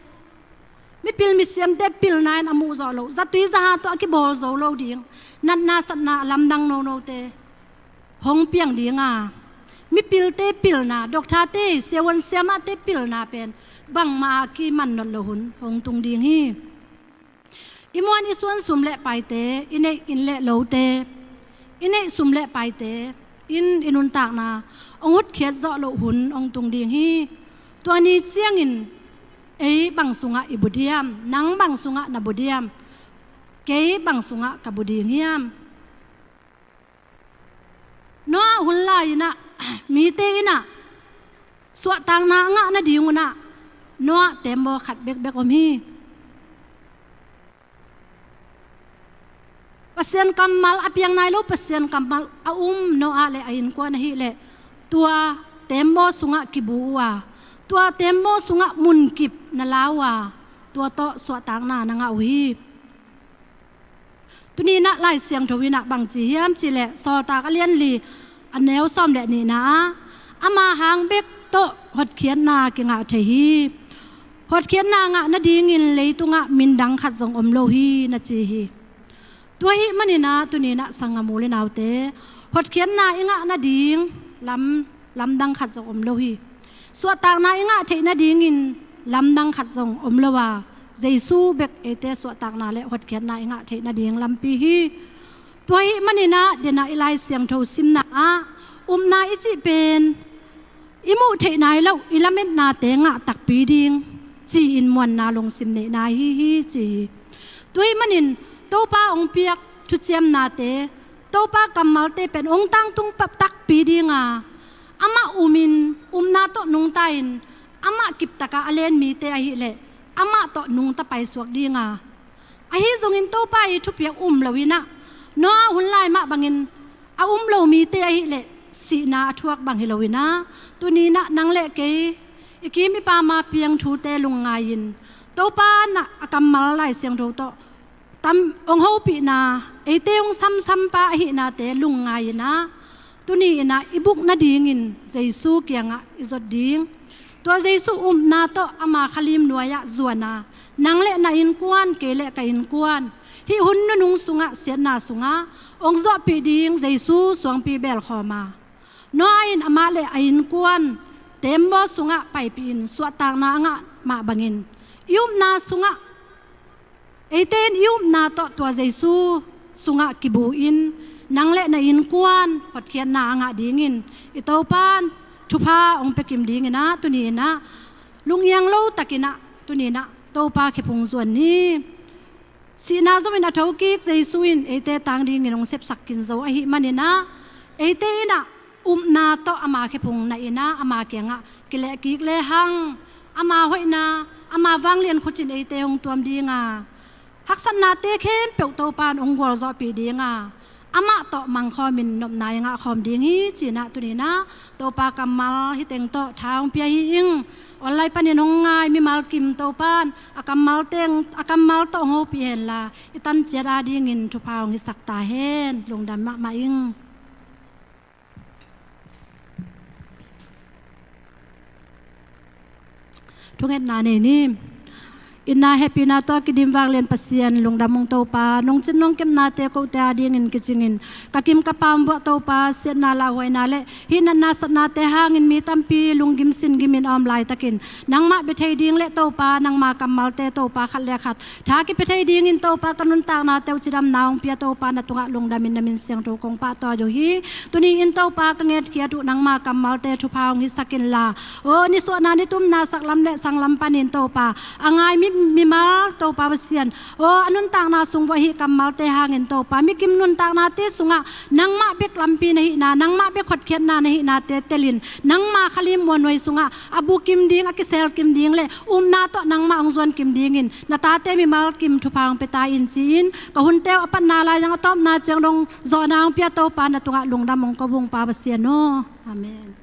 mipil misiamte pilna in a muhzawh loh, zatui zaha tawh a kibawl zo lo ding, natna satna a lamdang nonote hong piang ding a, mipilte pilna, doctorte, siavuan siamahte pilna pen bangmah a kiman nawn loh hun hong tung ding hi. I muan i suan sum le paite, i neih inn le lote, i neih sum le paite in i nuntakna hong hotkhiat zawh loh hun hong tung ding hi. Tua ni ciangin ei bang sungah i bu diam, nang bang sungah na bu diam, kei bang sungah ka bu ding hiam? Noah hun lai-in ah mite in ah suahtakna a ngah nadingun ah Noah teembaw khat bekbek om hi. Pasian kammal, a piang nai lo Pasian kammal a um Noah le a innkuan ahih leh tua teembaw sungah kibu uh a, tua teembaw sungah munkip na la uh a, tua tawh suahtakna na ngah uh hi. Tuni-in ah Lai Siangtho in ah bang ci hiam cih leh, Sawltak a lian li, a neu sawm le nihna ah, ama hang bek tawh hotkhiatna kingah thei hi. Hotkhiatna ngah nadingin leitungah min dang khat zong om lo hi, na ci hi. Tua ahih manin ah tuni-in ah sanggam u le naute, hotkhiatna i ngah nading lam, lamdang khat zong om lo hi. Suahtakna i ngah theih nadingin lamdang khat zong om lo a, Jesu bek eite suahtakna le hotkhiatna i ngah theih nading lampi hi. Tua ahih manin ah, den ah i Lai Siangtho simna ah, upna i cih pen i muh theih nai loh i lametnate ngah takpi ding ci-in muanna lungsim neihna hi hi ci hi. Tua ahih manin Topa hong piak thuciamnate, Topa kammalte pen hong tangtung pah takpi dinga, amah umin, upna tawh nungta-in, amah kiptaka a len mite ahileh amah tawh nungta paisuak dinga, ahi zongin Topa i thupiak um loinah, Noah hun lai mah bangin a um lo mite ahileh sihna a thuak bang hi loinah, tuninah nang le kei i kim i pam a piang thute lungngai-in, Topa nah a kammal Lai Siangtho tawh tam hong hopihna, eite hong samsampa ahihnate lungngai-inah, tuni-inah i buk nadingin Jesu kiangah i zot ding. Tua Jesu upna tawh ama khalim nuai-ah zuana, nang le na innkuan, kei le ka innkuan, hih hun nunung sungah, siatna sungah hong zawhpih ding Jesu suangpi belkhawma, Noah in amah le a innkuan teembaw sungah paipihin suahtakna a ngah mah bangin, i upna sungah, eite in i upna tawh tua Jesu sungah kibu-in, nang le na innkuan hotkhiatna a ngah dingin i Topa in thupha hong piakim dinginah, tuni-inah lungiang lo takinah, tuni-inah Topa khephung zuan ni. Sihna zo-in a thokik Jesu in eite tang dingin hong sepsak kin zo ahih maninah, eite inah upna tawh ama khephung nahinah, ama kiangah kilehkik lehang, ama hoihna, ama vanglian khutin eite hong tuam dinga, haksatnate khempeuh Topa in hong gualzawhpih dinga, amah tawh mangkhawmin nopna i ngahkhawm ding hi cinah, tuninah Topa kammal hih teng tawh tha hong pia hi ing. Online panin hong ngai mimal kim Topa in a kammal teng, a kammal tawh hong hopih henla, i tanciat adingin thupha hong hisak ta hen. Lungdam mahmah ing. Thungetna nei ni. Itna hehpihna tawh a kidim vanglian Pasian, lungdam ung Topa, nong cin nong kepnate kote adingin kicingin, ka kim ka pam vuah Topa, siatna lauhuaina le hih natna satnate hangin mi tampi lunggim singimin a om laitakin, nangmah bia thei ding le Topa, nangma kammalte Topa, khat le khat tha kipia thei dingin Topa, ka nuntaknate uh cidamna hong pia Topa, na tungah lungdamin na min siangtho kong pahtawi uh hi. Tuni-in Topa, ka ngetkhiat uh nangma kammalte thupha hong hisak inla, aw, nisuahna nitumna saklam le sanglam panin Topa, a ngai mi, mimal Topa Pasian, aw, a nuntakna sung vuah hih kammalte hangin Topa, mikim nuntaknate sungah nangmah bek lampi na hihna, nangmah bek hotkhiatna na hihnate telin, nangma khalim muanhuai sungah a bukim ding, a kiselkim ding le upna tawh nangmah hong zuankim dingin na tate mimal kim thupha hong pia ta in ci-in, ka hunte uh a patna lai zang a tawpna ciang dong zawhna hong pia Topa, na tungah lungdam hong ko ung Pa Pasian aw. Amen.